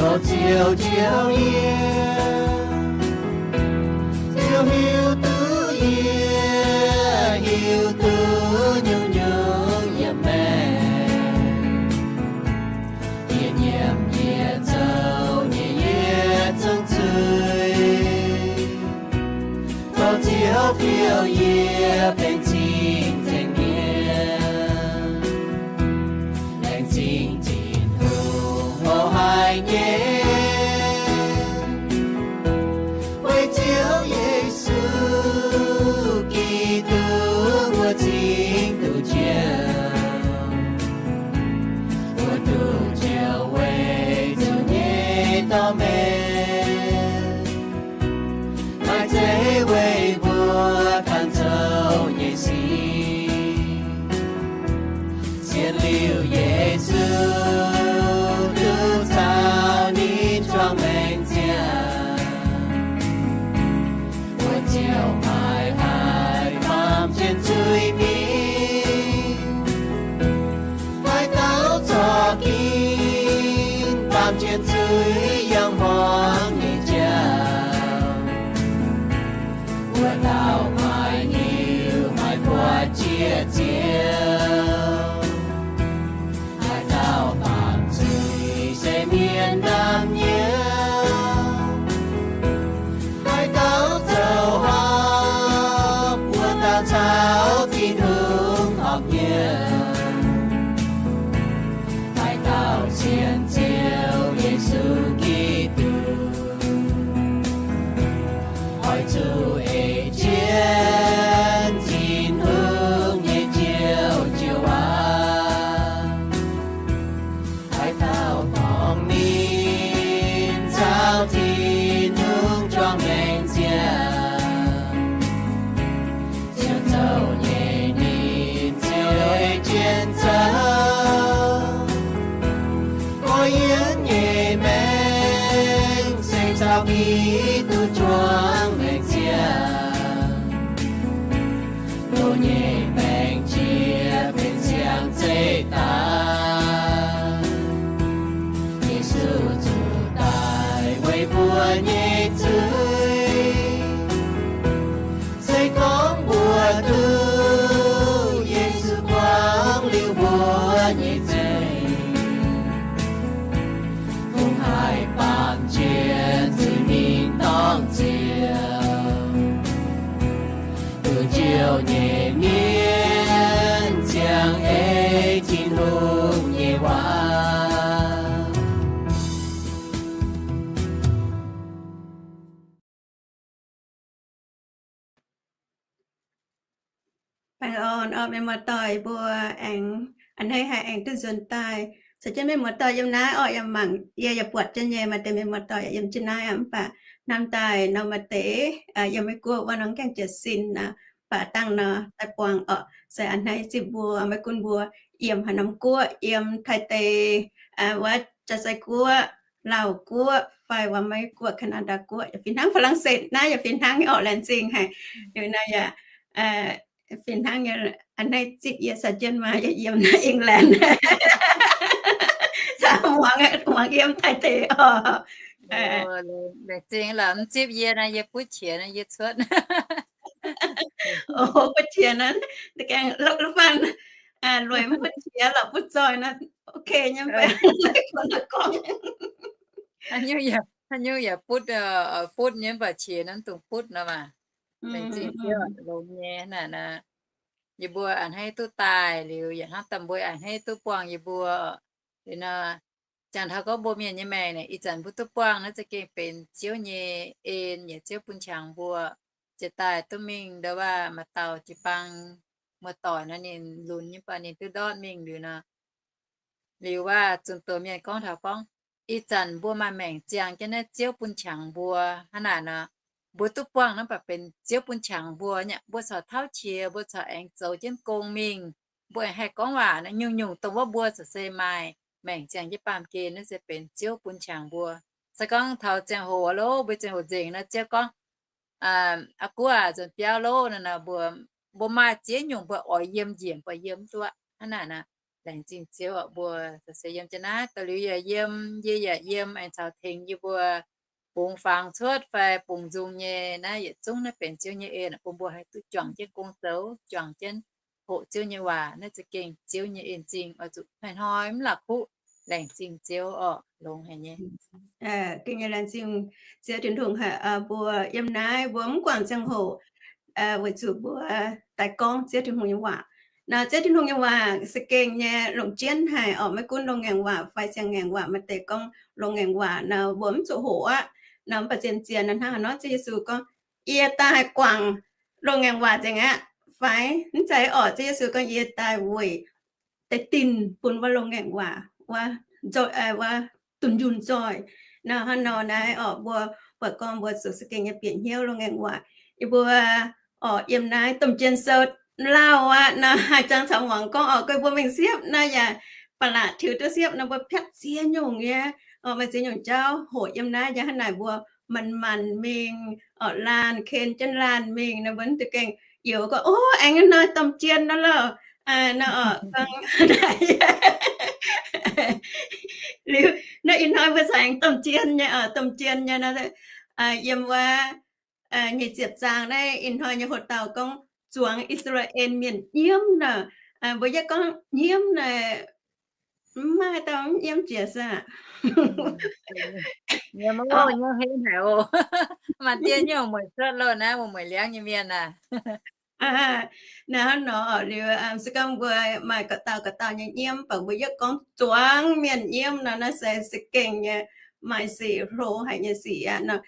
Ziouv njoux yie, Ziouv hiuv duqv yie, hiuv duqv nyungc-nyungc yiem maengc. Yie nyiemc yie zoux nyei yietc zungv zuiz, tov Ziouv fiou yie benx cing-nzengc mienh. Laengz zingh Tin-Hungh, o haiz nyei, weic Ziouv Yesu Giduc, mbuo cingx duqv njoux, mbuo duqv njoux weic zuqc nyei dorh meih, maaih zeiv weic mbuo ganh zoux nyei sic. Sienx liuz Yesu duqv caux ninh juangc maengc ziangh, mbuo ziouc maiv haih baamh jienv zuiz mingh, haaix dauh zorqv ginv baamh jienv zuiz yangh hmuangx nyei jauv, wuov dauh maiv hiuv maiv buatc jiex Ziouv. Haaix dauh baamh zuiz se mienh ndaamv-nyouv, haaix dauh zoux horpc, wuov dauh caux Tin-Hungh horpc nyouv. Haaix dauh sienx Ziouv Yesu Giduc, oix zuqc ei jienv Tin-Hungh nyei njoux jiu waac. Haaix dauh dorngc ninh caux Tin-Hungh juangc maengc ziangh, Ziouv zoux nyei ninh ziouc ei jienv zoux. Gorx-youz nyei maengc se caux Giduc juangc maengc ziangh, loz nyei maengc jiex benx siang-zeih daaih. Yesu zuqc daaih weic mbuo nyei zuiz. Se gorngv mbuo duqv Yesu buangv liuz mbuo nyei zuiz, fungx haih baamh jiex zuiz mingh dorngh Ziouv, duqv njoux nyei mienh ziangh ei Tin-Hungh nyei waac. Baengh orn orqc, mienh muoz-doic mbuo aengx a'hneiv haih aengx duqv nzuonx daaih. Caux jienv mienh muoz-doic yiem naaiv orqc, yaac mangc yie yaac buatc jienv nyei maaih deix mienh muoz-doic yiem jienv naaiv aqv. Mv baac hnamv daaih nor maaih deix yiem Meiv Guoqv wuov nor gaengh jiez sin aqv. Mv baac dangh nor daaih buangh orqc, se a'hneiv zipv mbuo Meiv Gunv mbuo yiem haaix norm guoqv, yiem Taiv deic, wuov Jaav Sai Guoqv, Lauv Guoqv, fai wuov Meiv Guoqv, Canada Guoqv, yaac fih hnangv Faa^lang^setv naaiv yaac fih hnangv nyei orqc, laengz zingh haic. Liuz naaiv yaac fih hnangv nyei, a'hneiv zipv yie caux jienv maa yaac yiem naaiv England, caux muangx, muangx yiem Taiv deic orqc. Laengz zingh lorqc, mv zipv yie naaiv yie butv qiex naaiv yie cuotv. O, butv qiex naaiv, gaengh lopv, lopv fanh, lueic mv butv qiex lorqc, butv zoih naaiv, ok nyei, mv baac gorngv, haaix nyungc yaac butv, butv nyei, mv baac qiex naaiv dungx butv nor maah. Laengz zingh Ziouv longx nyei naaic nor. Yie mbuo a'hneiv duqv daaih liuz, yaac hnangv daaih mbuo a'hneiv duqv buangh yie mbuo. Liuz nor, jangx taux gorngv mbuo mienh nyei maengc naaic, ih zanc mbuo duqv buangh naaiv za'gengh benx Ziouv nyei en, yaac Ziouv bun qangx mbuo. Jiex daaih duqv mingh ndo waac maaih dauh jiu-baang muoz-doic nor, ninh lunx nyei, mv baac ninh duqv ndortv mingh liuz nor, liuz waac zunh doz mienh gorngv taux gorngv, ih zanc mbuo maaih maengc ziangh jienv naaiv Ziouv bun qangx mbuo hnangv naaic nor, mbuo duqv buangh naaiv baac benx Ziouv bun qangx mbuo nyei. Mbuo corc tauv qiex, mbuo corc aengx zoux jienv gong mingh, mbuo aengx haih gorngv waac naaiv nyungc-nyungc dongh wuov mbuo corc se maaih maengc ziangh jienv baamh gen naaiv se benx Ziouv bun qangx mbuo. Se gorngv taux ziangh hoc loh, mbuo ziangh hoc nzengc nor, Ziouv gorngv, Aa guv aac, nzuonx biauv loh, naaiv nor mbuo, mbuo maaih ziex nyungc mbuo oix yiem njiec mbuo yiem mv duqv aqv. Hnangv naaic nor, Laengz zingh Ziouv oc. Mbuo se yiem jienv naaiv daaih liuz yaac yiem, yie yaac yiem aengx caux tengx yie mbuo bungx fangx cuotv fai bungx nzung nyei naaiv yietc zungv naaiv benx Ziouv nyei en bun mbuo haih duqv juangc jienv gong zoux, juangc jienv hoqc Ziouv nyei waac. Naaiv za'gengh Ziouv nyei en-zingh oix zuqc hnoi-hnoi mv la'kuqv. Laengz zingh Ziouv oc. Longx haic nyei. Gengh nyei laengz zingh Ziouv Tin-Hungh haic. Mbuo yiem naaiv mbuo mv guangc ziangh hoc weic zuqc mbuo daaih gorngv Ziouv Tin-Hungh nyei waac. Naaiv Ziouv Tin-Hungh nyei waac za'gengh nyei longc jienv haic oc. Maiv gunv loz-ngaengc waac fai siang-ngaengc waac, maaih deix gorngv loz-ngaengc waac naaiv mbuo mv zuqc hoqc aqv. Naaiv mv baac zien-zien naaiv hnangv haaix nor Ziouv Yesu gorngv, yie daaih haih guangc loz-ngaengc waac nzengc aqv fai? Mv zeiz oc. Ziouv Yesu gorngv, yie daaih weic deix dinh bun wuov loz-ngaengc waac wuov dunh yunh zoih. Naaiv hnangv nor naaiv oc, mbuo buatc gorngv mbuo zuqc za'gengh nyei bieqc hnyouv loz-ngaengc waac. Yie mbuo oc yiem naaiv domh jien sou lauh aqv. Naaiv haih jangx caux muangx gorngv oc, guei mbuo mingh siepv naaiv yaac ba'laqc tiux duqv siepv nor mbuo piatv ziex nyungc nyei oc. Maaih ziex nyungc jauv hoqc yiem naaiv. Yiem hnangv naaic mbuo manc-manc mingh oc, laanh ken jienv laanh mingh nor mbuo mv duqv gengh youx gorngv, o, aengx hnoi domh jien nor lauh. Nor oc, gorngv liuz naaiv ih hnoi mbuo caux aengx domh jien nyei oc, domh jien nyei nor, yiem wuov nyic ziepc zaang naaiv ih hnoi nyei hoc dauh gorngv zuangx I^saa^laa^en Mienh nyiemv nor. Mbuo yietv gorngv nyiemv naaic, mv maaih dauh mv nyiemv jiex saah? Maaih deix nyungc mueic cuotv loh naaiv, mueic liangv nyei mienh aah. Naaiv hnangv nor liuz, se gorngv mbuo maaih ga'dauh ga'dauh nyei nyiemv, mv baac mbuo yietv gorngv zuangx mienh nyiemv nor, naaiv se za'gengh nyei maaih sic hlo haic nyei sic aqv nor.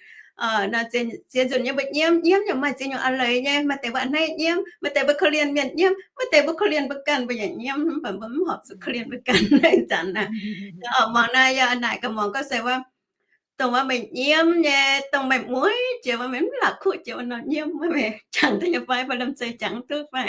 Ziex nzunc nyei mbuo nyiemv, nyiemv yaac maaih ziex nyungc a'leiz nyei. Maaih deix mbuo a'hneiv nyiemv, maaih deix mbuo korv-lienh mienh nyiemv, maav deix mbuo korv-lienh mbuo ganh mbuo yaac nyiemv, mv baac mbuo mv horpc zuqc korv-lienh mbuo ganh naaiv zanc aqv. Muangx naaiv yaac naaic gaax muangx gorngv se wuov, dongh wuov meih nyiemv nyei, dongh meih mueiz jiex wuov, meih mv la'kuqv jiex wuov nor, nyiemv wuov meih jangx duqv nyei fai? Fai lamh zeiz jangx duqv fai?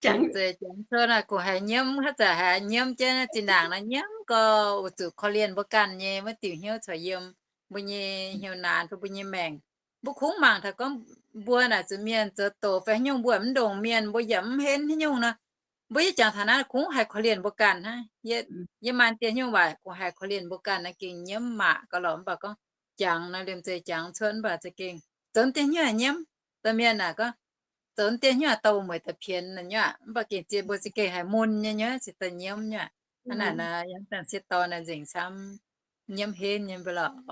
Jangx zeiz jangx cuotv naaic, kungx haiz nyiemv, haaix zanc haiz nyiemv jienv zinh ndaangc naaic nyiemv gorx, weic zuqc korv-lienh mbuo ganh nyei, maiv diuc hnyouv caux yiem mbuo nyei hnyouv naanc fai mbuo nyei maengc. Mbuo kungx mangc taux gorngv mbuo naaic zuqc mienh zoux doqc fai haaix nyungc, mbuo mv ndongc mienh, mbuo yaac mv henv haaix nyungc nor, mbuo yietv jangx taux naaiv kungx haih korv-lienh mbuo ganh hnangv. Yie maaih deix haaix nyungc waac kungx haih korv-lienh mbuo ganh naaiv gengh nyiemv mangc gaax lorqc. Mv baac gorngv jangx nor liemh zeih jangx cuotv, mv baac za'gengh zoux deix hnyouv nyiemv. Da'mienh naaic gorngv zoux deix hnyouv dorh mueic daaih pienx naaic nyei aqv, mv baac gengh ziex mbuo za'gengh haiz mun nyei nyei, ziouc daaih nyiemv nyei aqv. Hnangv naaic nor, yangh dangh sieqv dorn naaic nzengc camv nyiemv henv nyei mbuo lorqc.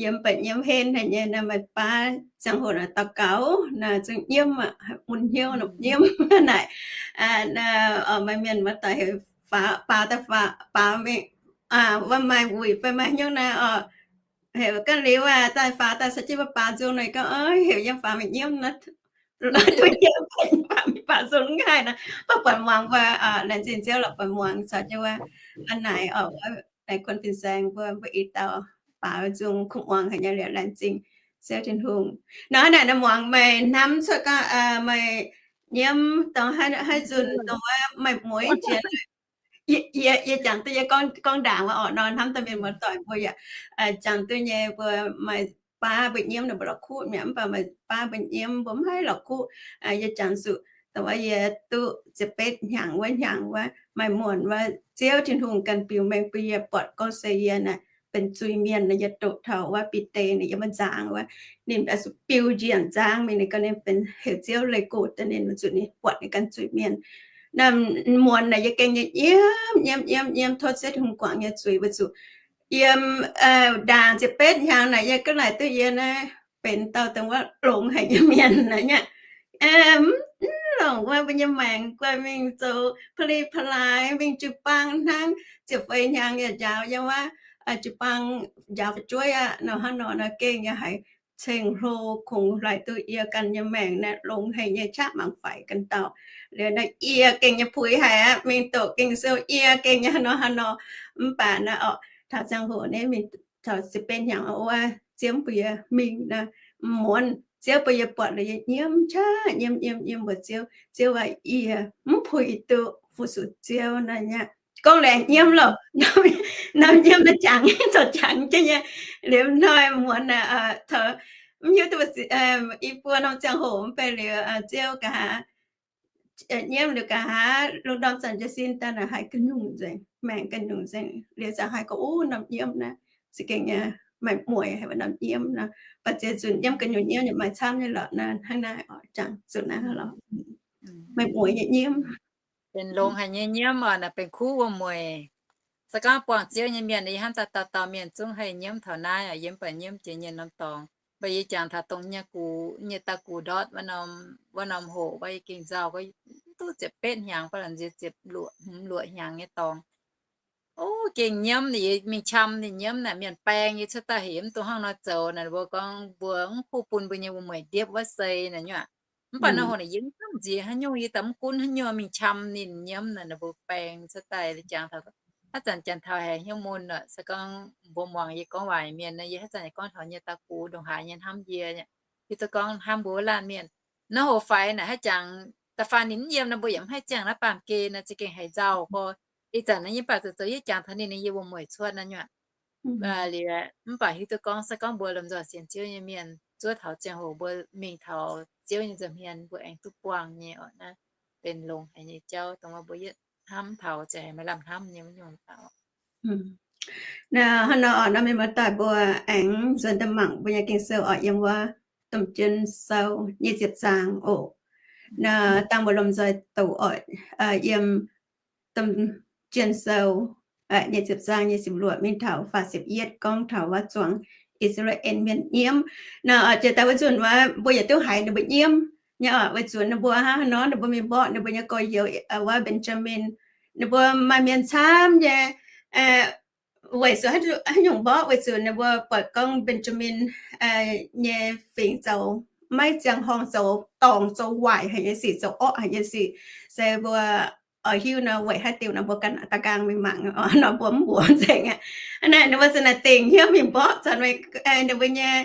Yiem mv baac nyiemv henv haic nyei, naaiv maaih baav ziangh hoc naaic daux gaux naaic zungv nyiemv aqv, mun hnyouv nor nyiemv naaic. Maaih mienh muoz-doic heuc faaux, baaux daaih faaux, baaux mingh, wuov maaih wuic fai maaih haaix nyungc naaic oc, heuc ganh liuz aqv, daaih faaux daaih caux jienv mbuo baaux nzung naaic gorngv, heuc yiem faaux mingh nyiemv nor, duqv yiem faaux mingh baaux nzung mv haih nor. Mv baac buatc muangx mbuo laengz zingh Ziouv lorqc, buatc muangx caux jienv wuov naaic oc, naaic kuonx fin-saeng mbuo, mbuo i dauh baaux nzung kuv muangx haic nyei liuz, laengz zingh Ziouv Tin-Hungh. Nor naaic nor muangx meih hnamv cuotv gorngv meih nyiemv dongh haaix nzunc dongh wuov meih mueiz jiex. Yie jangx duqv yie gorngv ndaangc wuov oc, nor hnamv daaih mienh muoz-doic mbuo yaac jangx duqv nyei. Mbuo maaih baav mbuo nyiemv nor mbuo la'kuqv mi'aqv, mv baac maaih baav mbuo nyiemv mbuo mv haih la'kuqv. Yie jangx zuqc dongh wuov yie duqv ziepc betv hnyangx wuov, hnyangx wuov maaih muonc wuov, Ziouv Tin-Hungh ganh biux mengh bun yie buatc gorngv se yie naaic benx zuiz-mienh nor. Yie doqc taux wuov Bide naaic yiem wuov nzaangc wuov, ninh oix zuqc biux njiec nzaangv mingh, ninh gorngv ninh benx heuc Ziouv leih go daaih ninh, weic zuqc ninh buatc ninh ganh zuiz-mienh. Naaiv muonc naaic yie gengh nyei nyiemv, nyiemv, nyiemv, nyiemv tov Ziouv Tin-Hungh guangc nyei zuiz, weic zuqc yiem ndaangc ziepc betv hnyangx naaic yie ganh laaic duqv yie naaiv benx dauh dongh wuov longx haic nyei mienh naaic nyei aqv. Mv longc wuov mbuo nyei maengc guai mingh zoux pa'li pa'laaix mingh jiu-baang hnangv. Ziepc feix hnyangx yaac njaaux yiem wuov jiu-baang njaaux fu'jueiv aqv. Nor hnangv nor naaiv gengh yie haiz ceng-hlo, kungx laaic duqv yie ganh nyei maengc naaiv longx haic nyei, qaqv mangc faix ganh dauh. Liuz naaiv yie gengh nyei puix haic aqv, mingh doqc Ging-Sou yie gengh nyei hnangv nor hnangv nor. Mv baac naaiv oc, taux ziangh hoc naaiv mingh taux ziepc betv hnyangx wuov, Ziouv mv bun yie mingh naaiv, muonz Ziouv bun yie buatc liuz yie nyiemv qaqv, nyiemv nyiemv nyiemv mbuox Ziouv, Ziouv aac, yie mv puix duqv fu-sux Ziouv naaiv nyei aqv. Gorngv laengz nyiemv loh, norm nyiemv naaiv jangx, zoux jangx jienv nyei. Liuz hnoi muonz naaic, taux mv hiuv duqv i buo norm ziangh hoc mv bei liuz, Ziouv nqa'haav nyiemv liuz nqa'haav lungh ndorm zanc jiez sin daaih naaic haiz ga'nyungc nzengc, maengc ga'nyungc nzengc liuz ziouc haiz gorngv, uv, norm nyiemv naaiv za'gengh nyei, maaih mueic haiz wuov norm nyiemv nor. Baac ziex nzunc nyiemv ga'nyungc nyiemv yaac maaih camv nyei lorqc naaiv, hnangv naaiv oc, jangx zuqc naaiv lorqc. Maaih mueic nyei nyiemv. Benx longx haic nyei nyiemv oc, naaic benx kuv wuom-mueic. Se gorngv buangh Ziouv nyei mienh, yie hnamv daaih dauh dauh mienh zungv haih nyiemv taux naaiv oc. Yie mv baac nyiemv jiex nyei norm dorngx. Mv baac yie jangx taux dongh nyei gux, nyei dauh gux ndortv wuov norm hoc, mv baac yie gengh nzauh, mv duqv ziepc betv hnyangx, ba'laqc nziex ziepc luoqc, hmz luoqc hnyangx nyei dorngx. O, gengh nyiemv, yie mingh qam ninh nyiemv naaic, mienh baeng yie cuotv daaih heuc yie mv dungx hnangv nor zoux naaic. Ninh mbuo gorngv mbuo mv kuv bun mbuo nyei wuom-mueic ndiepv wuov sei naaic nyuoqc. Mv baac nor hoc naaic yie mv hnamv nziex haaix nyungc, yie daaih mv gunv haaix nyungc mingh qam ninh nyiemv naaic, ninh mbuo baeng cuotv daaih. Jangx taux haaix zanc janx taux haiz hnyouv mun oc, se gorngv mbuo muangx yie gorngv waac mienh nor, yie haaix zanc gorngv taux nyei dauh gux ndongc haaix nyei hnamv yie, hiuv duqv gorngv hnamv mbuo wuov laanh mienh. Nor hoc faix naaic haaix jangx da'faanh ninh mv yiem nor, mbuo yaac mv haih ziangh naaiv baamh gen nor, za'gengh haiz nzauh gorx. Ih zanc naaiv yie mv baac zoux zoux yie jangx taux ninh, ninh yie wuom-mueic cuotv naaiv nyuoqc. Liuz mv baac hiuv duqv gorngv se gorngv mbuo lomh nzoih sienx Ziouv nyei mienh, zuov taux ziangh hoc mbuo mingh taux Ziouv nyei nza'hmien mbuo aengx duqv buangh nyei oc. Naaiv benx longx haic nyei jauv, dongh wuov mbuo yietv hnamv taux ziouc haiz maaih lamh hnamv nyei wuov nyungc daaih. Naaiv hnangv nor oc, nor mienh muoz-doic mbuo aengx nzuonx daaih mangc mbuo nyei Ging-Sou oc, yiem wuov Domh Jien Sou nyic ziepc zaang oc. Naaiv dangh mbuo lomh nzoih doqc oc, yiem Domh Jien Sou nyic ziepc zaang nyic ziepc luoqc mingh taux faah ziepc yietv gorngv taux wuov zuangx I^saa^laa^en Mienh nyiemv. Naaiv jiex daaih wuov nzunc wuov mbuo yietc duqv haiz ninh mbuo nyiemv nyei oc, weic zuqc ninh mbuo hnangv haaix nor ninh mbuo mingh mborqv ninh mbuo nyei gorx-youz wuov Mben^jaa^min. Ninh mbuo maaih mienh camv nyei, weic zuqc haaix nyungc mborqv, weic zuqc ninh mbuo buatc gorngv Mben^jaa^min nyei fingx zoux maiv ziangh horngh, zoux dorngc, zoux waaic haic nyei sic, zoux orqv haic nyei sic. Se mbuo oix hiuv nor weic haaix diuc nor mbuo ganh da'nqaang mingh mangc oc, nor mbuo mv mbuox nzengc aqv. Hnangv naaic ninh mbuo se naaic dingc hnyouv mingh mborqv caux ninh mbuo nyei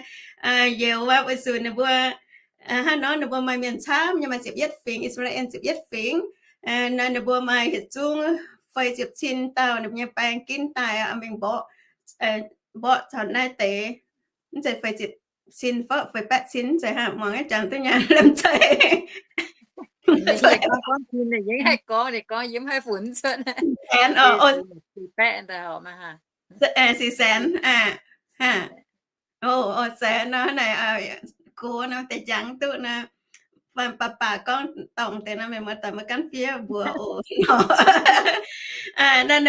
youz aqv, weic zuqc ninh mbuo hnangv nor ninh mbuo maaih mienh camv nyei, maaih ziepc yietv fingx, I^saa^laa^en ziepc yietv fingx. Naaiv ninh mbuo maaih yietc zungv feix ziepc cin dauh ninh mbuo nyei baeng ginv daaih mingh mborqv, mborqv caux naaiv deix, mv zeiz feix ziepc cin fai feix baeqv cin, mv zeiz hnangv, muangx jangx duqv nyaanh lemh zeiz. Gorngv, gorngv cin ninh yie haih gorngv, ninh gorngv yie mv haih funx cuotv. Six cents, o, six cents, o, six cents nor, naaic, go nor deix jangx duqv nor, baac baac gorngv dorngc deix nor, meih muoz-doic maiv gan fiev mbuox oc. Naaiv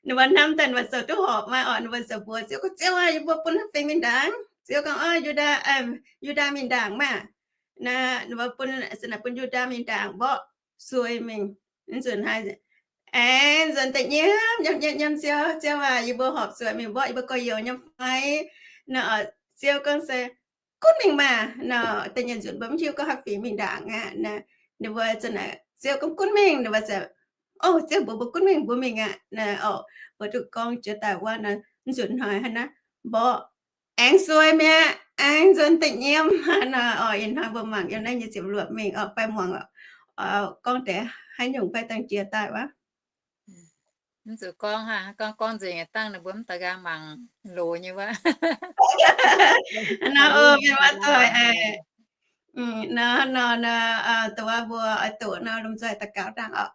ninh mbuo hnamv daaih ninh mbuo zoux duqv horpc maah oc, ninh mbuo zoux mbuox Ziouv, Ziouv aah, yie mbuo bun haaix fingx mingh ndaangc? Ziouv gorngv, Yu^ndaa, Yu^ndaa mingh ndaangc maah. Naaiv ninh mbuo bun, se naaic bun Yu^ndaa mingh ndaangc mborqv suei mingh. Mv nzunc haaix, aengx nzuonx daaih nyiemv, nyiemv, nyiemv, nyiemv Ziouv, Ziouv aac, yie mbuo horpc zuqc mingh mborqv yie mbuo gorx-youz nyei fai? Naaiv Ziouv gorngv se, Gunv mingh maah! Nor, da'nyeic nzunc mbuo mv hiuv gorngv haaix fingx mingh ndaangc aqv. Ninh mbuo za'naaic Ziouv gorngv, Gunv mingh! Ninh mbuo, O Ziouv, mbuox mbuo gunv mingh, mbuo mingh aqv. Naaiv oc, mbuo duqv gorngv jiex daaih wuov nor, mv nzunc hnoi hnangv naaiv, mborqv aengx suei mi'aqv, aengx nzuonx daaih nyiemv hnangv nor. Oc, ih hnoi mbuo mangc yiem naaiv nyic ziepc luoqc mingh oc, fai muangx gorngv deix haaix nyungc fai dangh jiex daaih wuov. Mv zuqc gorngv hnangv, gorngv, gorngv nzengc dangh ninh mbuo mv daaih nqaang mangc loz nyei wuov. Nor, o, mienh muoz-doic, nor, nor, nor, dongh wuov mbuo oix doqc nor, lomh nzoih daux gaux dangh oc.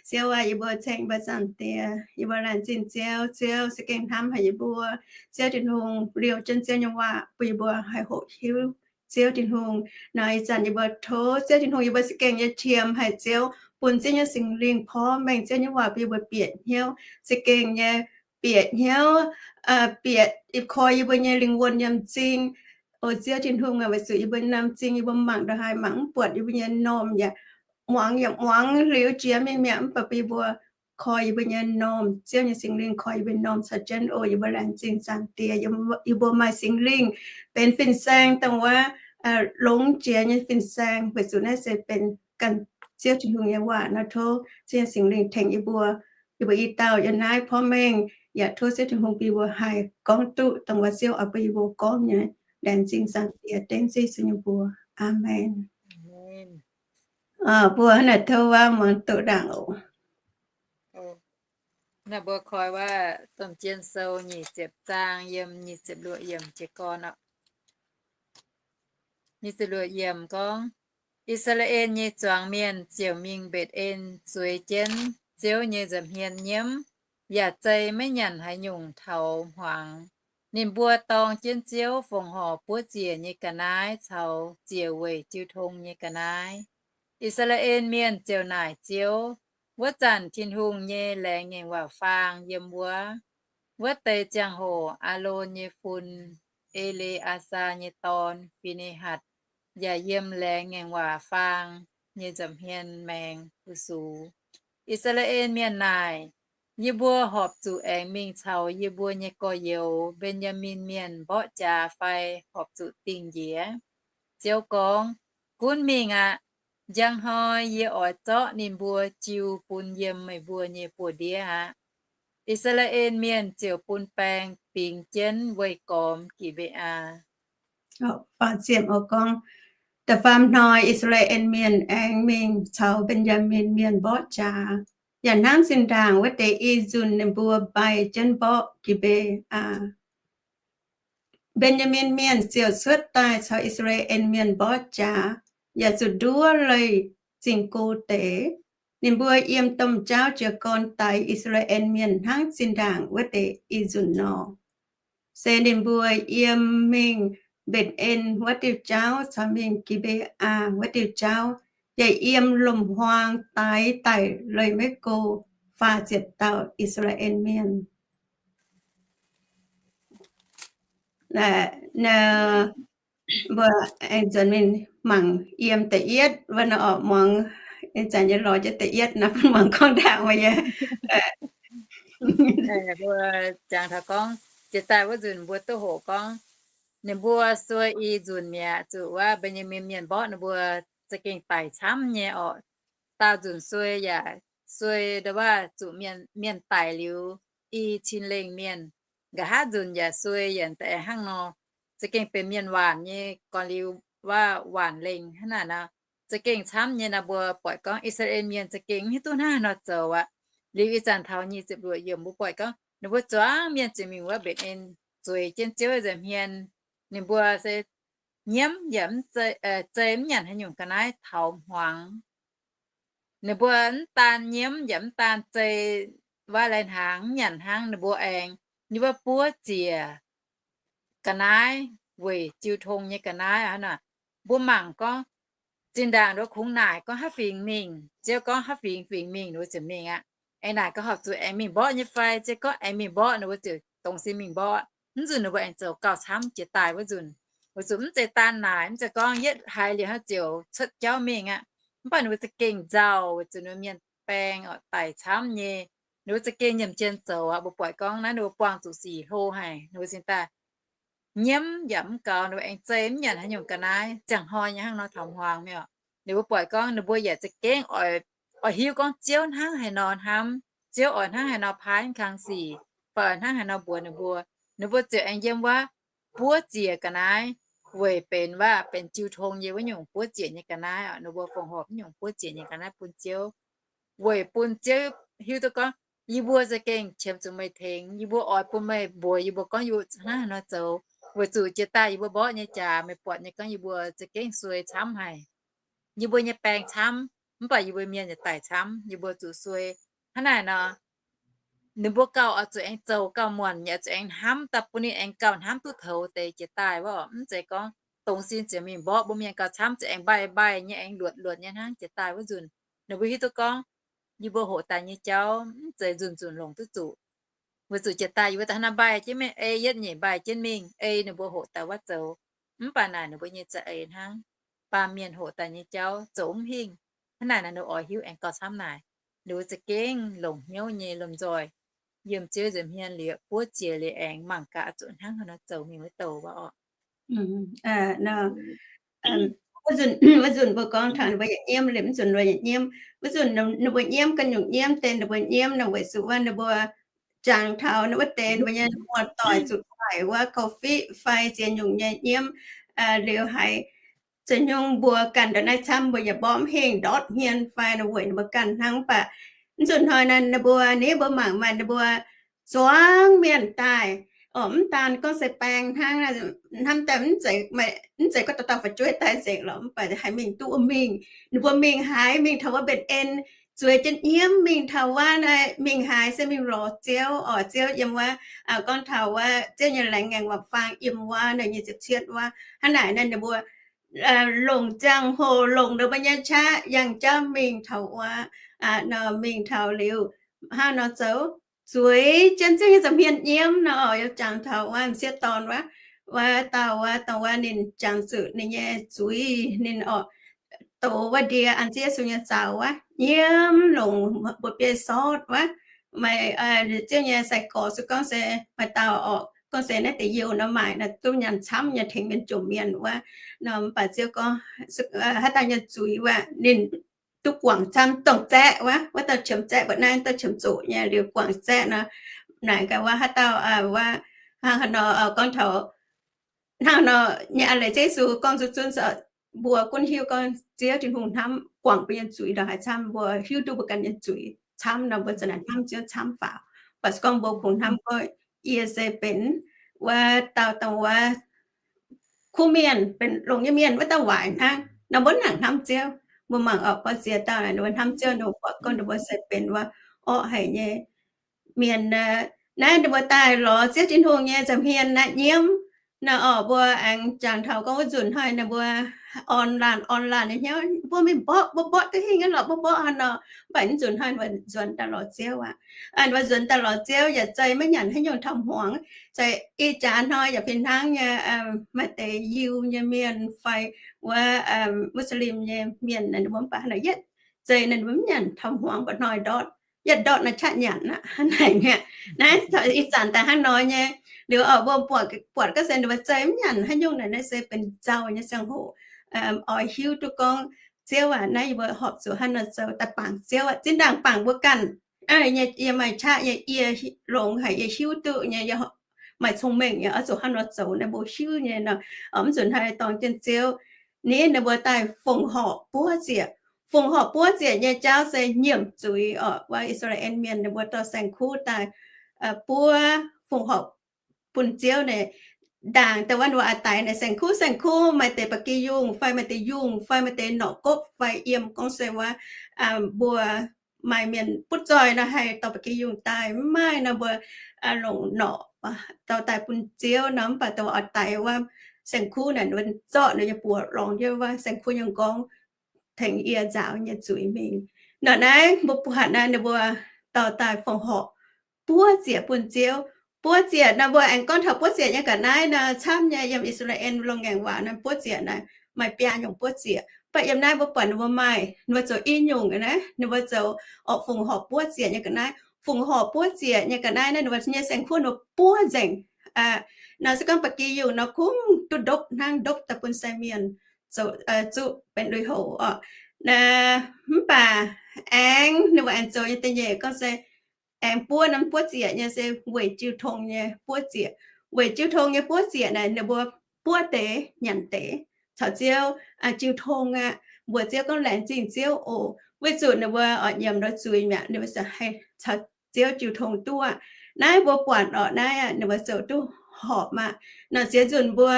Ziouv aac, yie mbuo ceng mbuo Zaangc Diex, yie mbuo laengz zingh Ziouv. Ziouv za'gengh hnamv haic yie mbuo. Ziouv Tin-Hungh liouh jienv Ziouv nyei waac bun yie mbuo haih hoqc hiuv Ziouv Tin-Hungh. Nor ih zanc yie mbuo tov Ziouv Tin-Hungh, yie mbuo za'gengh nyei qiemx haic Ziouv, bun Ziouv nyei Singx Lingh porv mengh Ziouv nyei waac bun yie mbuo bieqc hnyouv, za'gengh nyei bieqc hnyouv, bieqc koi yie mbuo nyei lingh wuonh yiem m'zing. O Ziouv Tin-Hungh aac, weic zuqc yie mbuo norm m'zing yie mbuo mangc ndongc haaix mangc mv buatc yie mbuo nyei normh, yaac muangx yaac muangx liuz jiex mingh mi'aqv, mv baac bun yie mbuo koi yie mbuo nyei normh. Ziouv nyei Singx Lingh koi yie mbuo normh caux jienv. O yie mbuo laengz zingh Zaangc Diex, yie mbuo maaih Singx Lingh benx fin-saeng dongh wuov longx jiex nyei fin-saeng, weic zuqc naaiv se benx ganh Ziouv Tin-Hungh nyei waac nor. Tov Ziouv nyei Singx Lingh tengx yie mbuo, yie mbuo i dauh yiem naaiv porv mengh, yaac tov Ziouv Tin-Hungh bun yie mbuo haih gorngv duqv dongh wuov Ziouv oix bun yie mbuo gorngv nyei. Laengz zingh Zaangc Diex dengv Yesu nyei mbuox. Aamen. Mbuo hnangv naaic tov wuov muangx doqc ndaangc oc. Naaiv mbuo koi wuov Domh Jien Sou nyic ziepc zaang yiem nyic ziepc luoqc yiemc jiez gorn oc. Nyic ziepc luoqc yiemc gorngv, I^saa^laa^en nyei zuangx mienh ziouc mingh Mbetc^en zueiz jienv Ziouv nyei nza'hmien nyiemv, yaac zei maiv nyanc haaix nyungc taux hmuangx. Ninh mbuo dorng jienv Ziouv fongc horc buov ziec nyei ga'naaiv caux ziec weic jiu tong nyei ga'naaiv. I^saa^laa^en Mienh ziouc naaic Ziouv. Wuov zanc Tin-Hungh nyei laengz ngaengc waac faang yiem wuov. Wuov deix ziangh hoc Aalon nyei fun, E^le^aa^saa nyei dorn, Fi^ne^hatc, yaac yiem laengz ngaengc waac faang nyei nza'hmien maengx fu-sux. I^saa^laa^en Mienh naaic, Yie mbuo horpc zuqc aengx mingh caux yie mbuo nyei gorx-youz, Mben^yaa^min Mienh, mborqv jaax fai horpc zuqc dingh njiec? Ziouv gorngv, Gunv mingh aqv. Njang hnoi yie oix zorqv ninh mbuo jiu bun yiem meih mbuo nyei buoz-ndiev aqv. I^saa^laa^en Mienh ziouc bun baeng bingx jienv weih gormx Gi^mbe^aa. Faah ziepc gorngv, Da'faam hnoi I^saa^laa^en Mienh aengx mingh caux Mben^yaa^min Mienh mborqv jaax, yaac hnangv zinh ndaangc wuov deix i nzunc ninh mbuo mbaih jienv mborqv Gi^mbe^aa. Mben^yaa^min Mienh ziouc cuotv daaih caux I^saa^laa^en Mienh mborqv jaax, yaac zuqc nduov leih Zingh Go deix. Ninh mbuo yiem domh jaauv jiez gorn daix I^saa^laa^en Mienh hnangv zinh ndaangc wuov deix i nzunc nor. Se ninh mbuo yiem mingh Mbetc^en wuov diuh jaauv caux mingh Gi^mbe^aa wuov diuh jaauv, yaac yiem lomc-huaang daix daic leih maiv go faah ziepc dauh I^saa^laa^en Mienh. Mbuo aengx nzuonx mingh mangc yiem da'yietv wuov nor orqc, muangx ih zanc nyei lorz jienv da'yietv naaiv bun muangx gorngv ndaangc wuov yie. Mbuo jangx taux gorngv jiex daaih wuov nzunc mbuo duqv hoqc gorngv ninh mbuo suei i nzunc mi'aqv, zuqc wuov Mben^yaa^min Mienh mborqv ninh mbuo za'gengh daic camv nyei orqc. Daauh nzunc suei yaac suei ndongc wuov zuqc mienh daic liuz i cin lengh mienh. Nqa'haav nzunc yaac suei yaac deix hnangv nor, za'gengh benx mienh waanc nyei gorn-liuz wuov waanc lengh hnangv naaic nor, za'gengh camv nyei nor. Mbuo buatc gorngv I^saa^laa^en Mienh za'gengh mv hiuv duqv hnangv haaix nor zoux aqv. Liuz ih zanc taux nyic ziepc luoqc yiemc mbuo buatc gorngv ninh mbuo zuangx mienh ziouc mingh wuov Mbetc^en zueiz jienv Ziouv nza'hmien. Ninh mbuo se nyiemv yaac mv zei, mv nyanc haaix nyungc ga'naaiv taux hmuangx. Ninh mbuo mv daan nyiemv yaac mv daan zei, wuov lai hnaangx mv nyanc hnangv, ninh mbuo aengx, ninh mbuo buov ziec ga'naaiv weic jiu tong nyei ga'naaiv aqv. Mbuo mangc gorngv zinh ndaangc ninh mbuo kungx naaic gorngv haaix fingx mingh, Ziouv gorngv haaix fingx fingx mingh, ninh mbuo ziouc mingh aqv. Aengx naaic gorngv horpc zuqc aengx mingh mborqv nyei fai, Ziouv gorngv aengx mingh mborqv, ninh mbuo ziouc dongh sin mingh mborqv. Mv nzunc ninh mbuo aengx zoux gauh camv jiex daaih wuov nzunc, weic zuqc mv zeiz daan naaic, mv zeiz gorngv yietv haiz liuz hnangv ziouc cuotv jauv mingh aqv. Mv baac ninh mbuo za'gengh nzauh weic zuqc ninh mbuo mienh baeng orqc daic camv nyei. Ninh mbuo za'gengh nyiemc jien zoux aqv. Mbuo buatc gorngv naaiv ninh mbuo buangh zuqc sic hlo haic, ninh mbuo cingx daaih nyiemv yaac mv gaux, ninh mbuo aengx zei mv nyanc haaix nyungc ga'naaiv, ziangh hnoi nyei hnangv nor taux hmuangx mi'aqv. Ninh mbuo buatc gorngv ninh mbuo yaac za'gengh oix, oix hiuv gorngv Ziouv hnangv haaix nor hnamv, Ziouv oix hnangv haaix nor paaiv kang sic, fai oix hnangv haaix nor mbuox ninh mbuo. Ninh mbuo ziouc aengx yiem wuov buov ziec ga'naaiv, weic benx wuov benx jiu tong nyei wuov nyungc buov ziec nyei ga'naaiv oc. Ninh mbuo fongc horc wuov nyungc buov ziec nyei ga'naaiv bun Ziouv, weic bun Ziouv hiuv duqv gorngv, yie mbuo za'gengh qiemx zuqc meih tengx, yie mbuo oix bun meih mbuox yie mbuo gorngv yie mbuo hnangv haaix nor zoux, weic zuqc jiex daaih yie mbuo mborqv nyei jaax meih buatc nyei gorngv yie mbuo za'gengh suei camv haic. Yie mbuo nyei baeng camv, mv baac yie mbuo mienh yaac daic camv, yie mbuo zuqc suei. Hnangv naaic nor, ninh mbuo gauh oix zuqc aengx zoux gauh muonc, yaac zuqc aengx hnamv daaih bun ninh aengx gauh hnamv duqv toux deix jiex daaih wuov. Mv zeiz gorngv dongh sin ziouc mingh mborqv, mbuo mienh gauh camv ziouc aenx mbaih-mbaih nyei, aengx luotc-luotc nyei hnangv jiex daaih wuov nzunc. Ninh mbuo hiuv duqv gorngv yie mbuo hoqc daaih nyei jauv mv zeiz nzunc-nzunc longc duqv zuqc. Weic zuqc jiex daaih yie mbuo daaih hnangv naaiv mbaih jienv mingh, ei yietv nyeic mbaih jienv mingh, ei ninh mbuo hoqc daaih wuov zoux. Mv baac naaic ninh mbuo nyei za'eix hnangv. Baamh mienh hoqc daaih nyei jauv zoux mv hingh. Hnangv naaic nor ninh oix hiuv aengx gauh camv naaic, ninh mbuo za'gengh longc hnyouv nyei lomh nzoih yiem Ziouv nza'hmien liuz buov ziec liuz aengx mangc gaax zuqc hnangv haaix nor zoux mingh wuov douc wuov orqc. Wuov nzunc mbuo gorngv taux ninh mbuo yietc nyiemv liuz mv nzunc mbuo yietc nyiemv. Wuov nzunc ninh mbuo nyiemv ganh nyungc nyiemv deix, ninh mbuo nyiemv nor weic zuqc wuov ninh mbuo jangx taux wuov deix ninh mbuo nyei muoz-doic zuqc doic wuov COVID fai ziex nyungc nyei nyiemv liuz haiz za'nyungc mbuo ganh ndongc naaiv camv mbuo yaac mborqv mv hingh ndortv hmien fai nor weic ninh mbuo ganh hnangv. Mv baac mv nzunc hnoi naaiv ninh mbuo, ninh mbuo mangc maaih ninh mbuo zuangx mienh daaih, Orqc, mv daan gorngv se baeng hnangv, hnamv daaih mv zeiz gorngv dauh dauh fu'jueiv daaih nzengc lorqc, mv baac haih mingh duqv wuov mingh. Ninh mbuo mingh haaix, mingh taux wuov mbenc en, zueiz jienv nyiemv mingh taux wuov naaic, mingh haaix se mingh lorz Ziouv, orqc, Ziouv yiem wuov, gorngv taux wuov Ziouv nyei laengz ngaengc waac faang yiem wuov naaic nyei ziepc cietv wuov. Hnangv naaic naaic ninh mbuo longc ziangh hoc longc ninh mbuo nyei qaqv yangh jauv mingh taux wuov, nor mingh taux liuz, hnangv nor zoux, zueiz jienv Ziouv nyei nza'hmien nyiemv nor, yaac jangx taux wuov m'sieqv dorn wuov, wuov dauh wuov, dongh wuov ninh jangx zuqc ninh nyei zuiz, ninh orqc, dox wuov ndie an Ziouv Yesu nyei zaux wuov, nyiemv longc mbuo biei sortv wuov. Maaih Ziouv nyei sai-gorx se gorngv se maaih dauh orqc, gorngv se naaiv deix youh nor maaic nor duqv nyanc camv nyei tengx mienh jomc mienh wuov. Nor mv baac Ziouv gorngv haaix dauh nyei zuiz wuov ninh duqv guangc camv, dongh zaeqv wuov, wuov dauh qiemx zaeqv mbuo naaiv, dauh qiemx zoqc nyei liuz guangc zaeqv nor, naaic gaax wuov haaix dauh wuov, hnangv haaix nor gorngv taux hnangv nor nyei a'leiz Ziouv Yesu gorngv zuqc zunv, mbuo gunv hiuv gorngv Ziouv Tin-Hungh hnamv guangc mbuo nyei zuiz ndongc haaix camv, mbuo hiuv duqv mbuo ganh nyei zuiz camv nor, mbuo za'naaic hnamv Ziouv camv faaux. Mv baac se gorngv mbuo kungx hnamv gorngv yie se benx wuov dauh dongh wuov kuv mienh, benx longx nyei mienh, wuov dauh waaic hnangv nor, mbuo mv nangc hnamv Ziouv. Mbuo mangc orqc, gorngv ziex dauh naaic ninh mbuo hnamv Ziouv, ninh mbuo buatc gorngv ninh mbuo se benx wuov orqv haic nyei mienh. Naaiv ninh mbuo daaih lorz Ziouv Tin-Hungh nyei nza'hmien naaiv nyiemv. Naaiv orqc, mbuo aengx jangx taux gorngv wuov nzunc hnoi ninh mbuo orn laanh orn laanh nyei hnyouv, mbuo mingh mborqv, mbuo mborqv duqv hingh nyei lorqc, mbuo mborqv haaix nor. Mv baac nzunc hnoi ninh mbuo nzuonx daaih lorz Ziouv aqv. Ninh mbuo nzuonx daaih lorz Ziouv yaac zei maiv nyanc haaix nyungc taux hmuangx. Zei ih jaax hnoi yaac fih hnangv nyei, maaih deix Yiu nyei mienh fai wuov Muslim nyei mienh, ninh mbuo mv baac hnangv nor yietv zei ninh mbuo mv nyanc taux hmuangx, mba'hnoi ndortv, yietv ndortv naaiv qaqv nyanc aqv. Hnangv naaic mi'aqv. Naaiv ih zanc daaih hnangv nor nyei. Liuz orqc, mbuo buatc, buatc gorngv se ninh mbuo zei mv nyanc haaix nyungc naaic, naaiv se benx nzauh nyei ziangh hoc. Oix hiuv duqv gorngv Ziouv aac, naaiv yie mbuo horpc zuqc hnangv nor zoux daaih bangc Ziouv aqv. Zinh ndaangc bangc mbuo ganh nyei, yie maaih qaqv nyei, yie longx haic, yie hiuv duqv nyei, maaih cong-mengh nyei, oix zuqc hnangv nor zoux naaiv mbuo hiuv nyei nor. Mv nzunc hnoi dorng jienv Ziouv, ninh, ninh mbuo daaih fongc horc buov ziec. Fongc horc buov ziec nyei jauv se nyiemc zuiz orqc. Wuov I^saa^laa^en Mienh ninh mbuo dorh saeng-kuv daaih buov fongc horc bun Ziouv naaic. Ndaangc daaih wuov ninh mbuo oix daix naaic saeng-kuv, saeng-kuv maaih deix ba'gi yungh fai maaih deix yungh fai maaih deix norqc gopv fai yiem gorngv se wuov mbuo maaih mienh butv zoih nor haih dorh ba'gi yungh daaih, mv maaih nor mbuo longc norqc dorh daaih bun Ziouv nor. Mv baac dongh oix daix wuov saeng-kuv naaic, ninh mbuo zorqv ninh nyei buoz lorngx jienv wuov saeng-kuv nyei m'nqorngv tengx yie nzaaux nyei zuiz mingh. Nor naaiv mbuo buatc naaiv ninh mbuo dorh daaih fongc horc buov ziec bun Ziouv. Buov ziec nor mbuo aengx gorngv taux buov ziec nyei ga'naaiv nor camv nyei. Yiem I^saa^laa^en Loz-Ngaengc Waac naaiv buov ziec naaiv maaih biaa nyungc buov ziec. Mv baac yiem naaiv mbuo buatc ninh mbuo maaih, ninh mbuo zoux i nyungc naaiv, ninh mbuo zoux orqc fongc horc buov ziec nyei ga'naaiv. Fongc horc buov ziec nyei ga'naaiv naaiv ninh mbuo nyei saeng-kuv ninh mbuo buov nzengc. Nor se gorngv ba'gi yungh nor kungx duqv ndopv hnangv, ndopv daaih bun sai mienh zoux zuqv benx lui-houx orqc. Mv baac aengx ninh mbuo aengx zoux nyei da'nyeic gorngv se aengx buov norm buov ziec nyei se weic jiu tong nyei buov ziec. Weic jiu tong nyei buov ziec naaic ninh mbuo buov deix nyanc deix caux Ziouv jiu tong aqv. Mbuox Ziouv gorngv laengz zingh Ziouv oc. Weic zuqc ninh mbuo oix nyiemc nor zuiz mi'aqv, ninh mbuo caux Ziouv jiu tong duqv aqv. Naaiv mbuo buatc orqc, naaiv ninh mbuo zoux duqv horpc aqv. Nor ziex nzunc mbuo,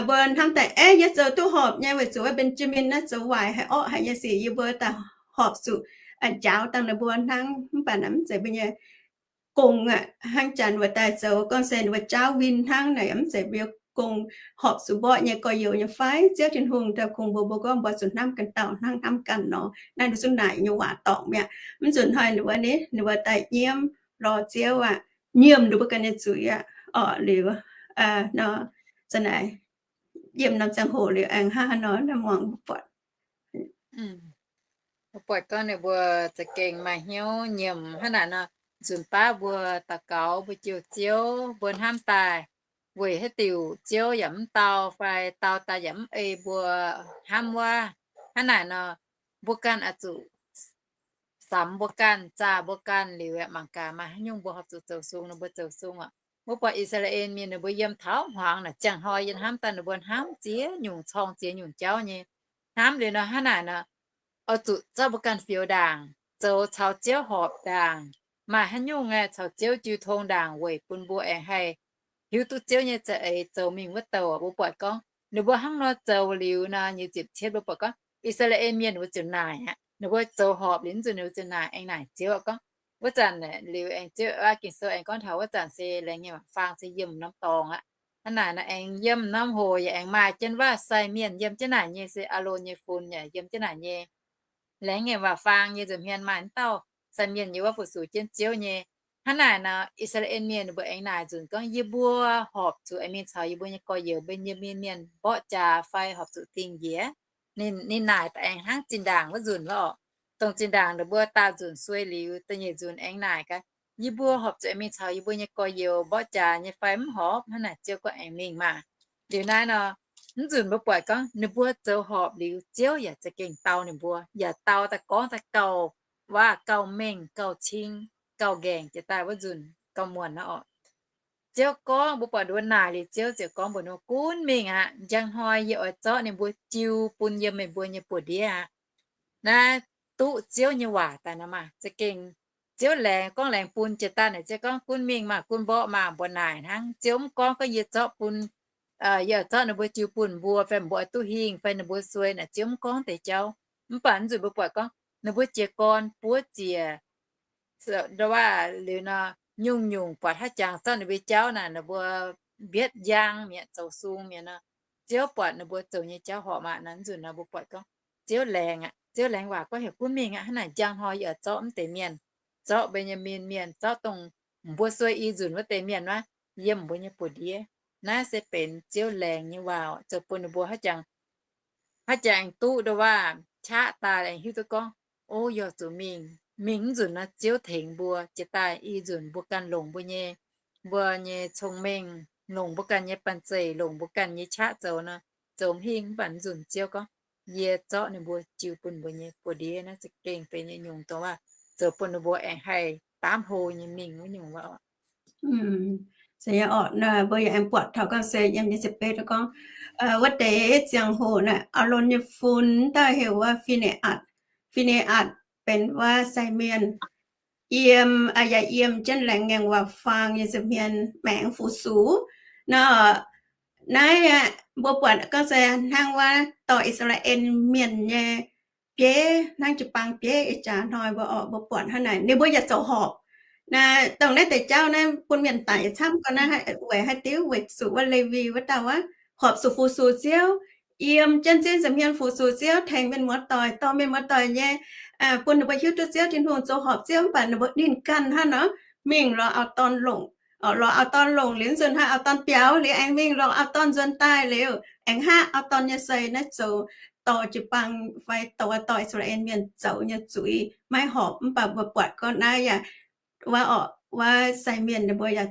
mbuo hnamv daaih, aeqv, yie zoux duqv horpc nyei, weic zuqc wuov Benjamin naaiv zoux waaic haic, orqv haic nyei sic, yie mbuo daaih horpc zuqc njaaux dangh ninh mbuo hnangv. Mv baac naaiv mv zeiz mbuo nyei gong aqv. Hnangv janx mbuo daaih zoux gorngv se ninh mbuo jaauv win hnangv naaic, mv zeiz mbuo gong horpc zuqc mborqv nyei gorx-youz nyei fai? Ziouv Tin-Hungh daaih kungx mbuox mbuo gorngv mbuo zuqc hnamv ganh dauh hnangv hnamv ganh nor. Naaiv ninh zungv naaic nyei waac dorngc mi'aqv. Mv nzunc hnoi ninh mbuo ni, ninh mbuo daaih nyiemv lorz Ziouv aqv, nyiemc ninh mbuo ganh nyei zuiz aqv. Orqc liuz, nor, za'naaic, yiem norm ziangh hoc liuz aengx hnangv haaix nor, naaiv muangx mbuo buatc. Mbuo buatc gorngv ninh mbuo za'gengh maaih hnyouv nyiemc hnangv naaic nor. Nzunc baav mbuo daux gaux, mbuo jouh Ziouv, mbuo hnamv daaih weic haaix diuc Ziouv yaac mv dau fai dau daaih yaac mv ei mbuo hnamv wuov. Hnangv naaic nor, mbuo ganh oix zuqc samx mbuo ganh, zaah mbuo ganh liuz, mangc gaax maaih haaix nyungc mbuo horpc zuqc zoux sung nor mbuo zoux sung aqv. Mbuo buatc I^saa^laa^en Mienh ninh mbuo yiem taux hmuangx naaic ziangh hnoi yiem hnamv daaih ninh mbuo hnamv ziex nyungc corng ziex nyungc jauv nyei. Hnamv liuz nor hnangv naaic nor, oix zuqc zorqv mbuo ganh fioux ndaangc, zoux caux Ziouv horpc ndaangc, maaih haaix nyungc aeqv, caux Ziouv jiu tong ndaangc weic bun mbuo aengx haih hiuv duqv Ziouv nyei za'eix zoux mingh wuov douh. Mbuo buatc gorngv ninh mbuo hnangv nor zoux liuz nor, nyic ziepc cietv mbuo buatc gorngv I^saa^laa^en Mienh mbuo ziouc naaic aqv. Ninh mbuo zoux horpc liuz nzunc ninh mbuo ziouc naaic, aengx naaic Ziouv gorngv, wuov zanc liuz aengx Ziouv, Ging-Sou aengx gorngv taux wuov zanc se laengz ngaengc waac faang se yiem norm dorngx aqv. Hnangv naaic nor aengx yiem norm hoc yaac aengx maaih jienv waac sai mienh yiem jienv naaic nyei, se Aalon nyei fun yaac yiem jienv naaic nyei. Laengz ngaengc waac faang nyei nza'hmien maaih wuov dauh sai mienh yiem wuov fu-sux jienv Ziouv nyei. Hnangv naaic nor I^saa^laa^en Mienh ninh mbuo aengx naaic nzunc gorngv, yie mbuo horpc zuqc aengx mingh caux yie mbuo nyei gorx-youz Mben^yaa^min Mienh mborqv jaax fai horpc zuqc dingh njiec? Ninh naaic daaih aengx hnangv zinh ndaangc wuov nzunc lorqc. Dongh zinh ndaangc ninh mbuo daauh nzunc suei liuz, da'nyeic nzunc aengx naaic gaax, yie mbuo horpc zuqc aengx mingh caux yie mbuo nyei gorx-youz mborqv jaax nyei fai mv horpc? Hnangv naaic Ziouv gorngv aengx mingh maah. Liuz naaiv nor, mv nzunc mbuo buatc gorngv ninh mbuo zoux horpc liuz, Ziouv yaac za'gengh dau ninh mbuo, yaac dau daaih gorngv daaih gauh waac gauh mengh gauh cing gauh nqaengc jiex daaih wuov nzunc gauh muonc nor orqc. Ziouv gorngv, mbuo buatc ninh mbuo naaic liuz Ziouv ziouc gorngv mbuox ninh mbuo, gunv mingh aqv. Njang hnoi yie oix zorqv ninh mbuo jiu bun yiem meih mbuo nyei buoz-ndiev aqv. Naaiv duqv Ziouv nyei waac daaih nor maah, za'gengh Ziouv laengz gorngv laengz bun jiex daaih naaic, Ziouv gorngv, gunv mingh maah, gunv mborqv maah. Mbuo naaic hnangv, Ziouv mv gorngv gorngv yie zorqv bun, yie zorqv ninh mbuo jiu bun mbuo fai mbuo oix duqv hingh fai ninh mbuo suei naaic, Ziouv mv gorngv deix jauv. Mv baac mv nzunc mbuo buatc gorngv ninh mbuo jiez gorn buov ziec, ndau waac liuz nor, nyungc-nyungc buatc haaix jangx zorqv ninh mbuo jauv naaic, ninh mbuo mbietv njang mi'aqv, zoux sung mi'aqv nor, Ziouv buatc ninh mbuo zoux nyei jauv horpc maah. Naaiv nzunc nor mbuo buatc gorngv Ziouv laengz aqv. Ziouv laengz waac gorngv heuc gunv mingh aqv. Hnangv naaic njang hnoi yie oix zorqv mv deix mienh, zorqv Mben^yaa^min Mienh, zorqv dongh mbuo suei i nzunc wuov deix mienh wuov, yiem mbuo nyei buoz-ndiev. Naaiv se benx Ziouv laengz nyei waac, zoux bun ninh mbuo haaix jangx, haaix jangx duqv ndau waac qaqv daaih aengx hiuv duqv gorngv, o, yaac zuqc mingh. Mingh mv nzunc nor Ziouv tengx mbuo jiex daaih i nzunc mbuo ganh longc mbuo nyei, mbuo nyei cong-mengh, longc mbuo ganh nyei banh zeic, longc mbuo ganh nyei qaqv zoux nor, zoux mv hingh. Mv baac mv nzunc Ziouv gorngv, yie zorqv ninh mbuo jiu bun mbuo nyei buoz-ndiev. Naaiv za'gengh benx nyei nyungc dongh waac zoux bun ninh mbuo aengx haih daamv hlo nyei mingh wuov nyungc waac. Mbuo yaac aengx buatc taux gorngv se yiem nyei ziepc betv gorngv, wuov deix ziangh hoc naaic Aalon nyei fun dauh heuc wuov Fi^ne^atc. Fi^ne^atc benx wuov sai mienh, yiem, yaac yiem jienv laengz ngaengc waac faang nyei nza'hmien maengx fu-sux nor. Naaiv mbuo buatc gorngv se hnangv wuov dorh I^saa^laa^en Mienh nyei bieiv, hnangv jiu-baang bieiv ih jaax hnoi mbuo orqc, mbuo buatc hnangv naaic ninh mbuo yaac zoux horpc. Naaiv dongh naaiv deix jauv naaiv bun mienh daic camv gau naaiv, weic haaix diuc? Weic zuqc wuov Lewi wuov dauh wuov horpc zuqc fu-sux Ziouv, yiem jienv Ziouv nza'hmien fu-sux Ziouv, tengx mienh muoz-doic, dorh mienh muoz-doic nyei, bun ninh mbuo hiuv duqv Ziouv Tin-Hungh zoux horpc Ziouv. Mv baac ninh mbuo ninh ganh hnangv nor mingh lorz auv-dorn longc, lorz auv-dorn longc liuz nzunc hnangv auv-dorn biaux liuz aengx mingh lorz auv-dorn nzuonx daaih liuz aengx haav auv-dorn nyei sei naaiv zoux dorh jiu-baang fai dorh, dorh I^saa^laa^en Mienh zoux nyei zuiz maiv horpc. Mv baac mbuo buatc gorngv naaiv yaac wuov orqc, wuov sai mienh ninh mbuo yaac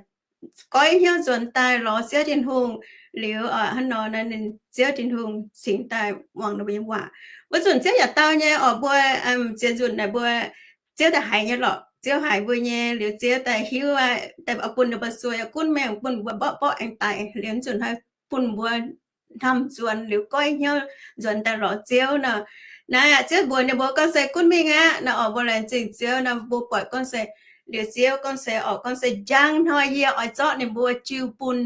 goiv hnyouv nzuonx daaih lorz Ziouv Tin-Hungh liuz, hnangv nor naaiv ninh Ziouv Tin-Hungh cingx daaih muangx ninh mbuo nyei waac. Wuov nzunc Ziouv yaac dau nyei orqc, mbuo ziex nzunc naaic mbuo Ziouv daaih haiz nyei lorqc. Ziouv haiz mbuo nyei liuz Ziouv daaih hiuv, daaih bun ninh mbuo suei, gunv mengh bun mbuo mborqv mborqv aengx daic liuz nzunc hnoi bun mbuo hnamv nzuonx liuz goiv hnyouv nzuonx daaih lorz Ziouv nor. Naaiv aqv, Ziouv mbuox ninh mbuo gorngv se gunv mingh aqv nor orqc. Mbuo laengz zingh Ziouv nor, mbuo buatc gorngv se liuz Ziouv gorngv se orqc, gorngv se njang hnoi yie oix zorqv ninh mbuo jiu bun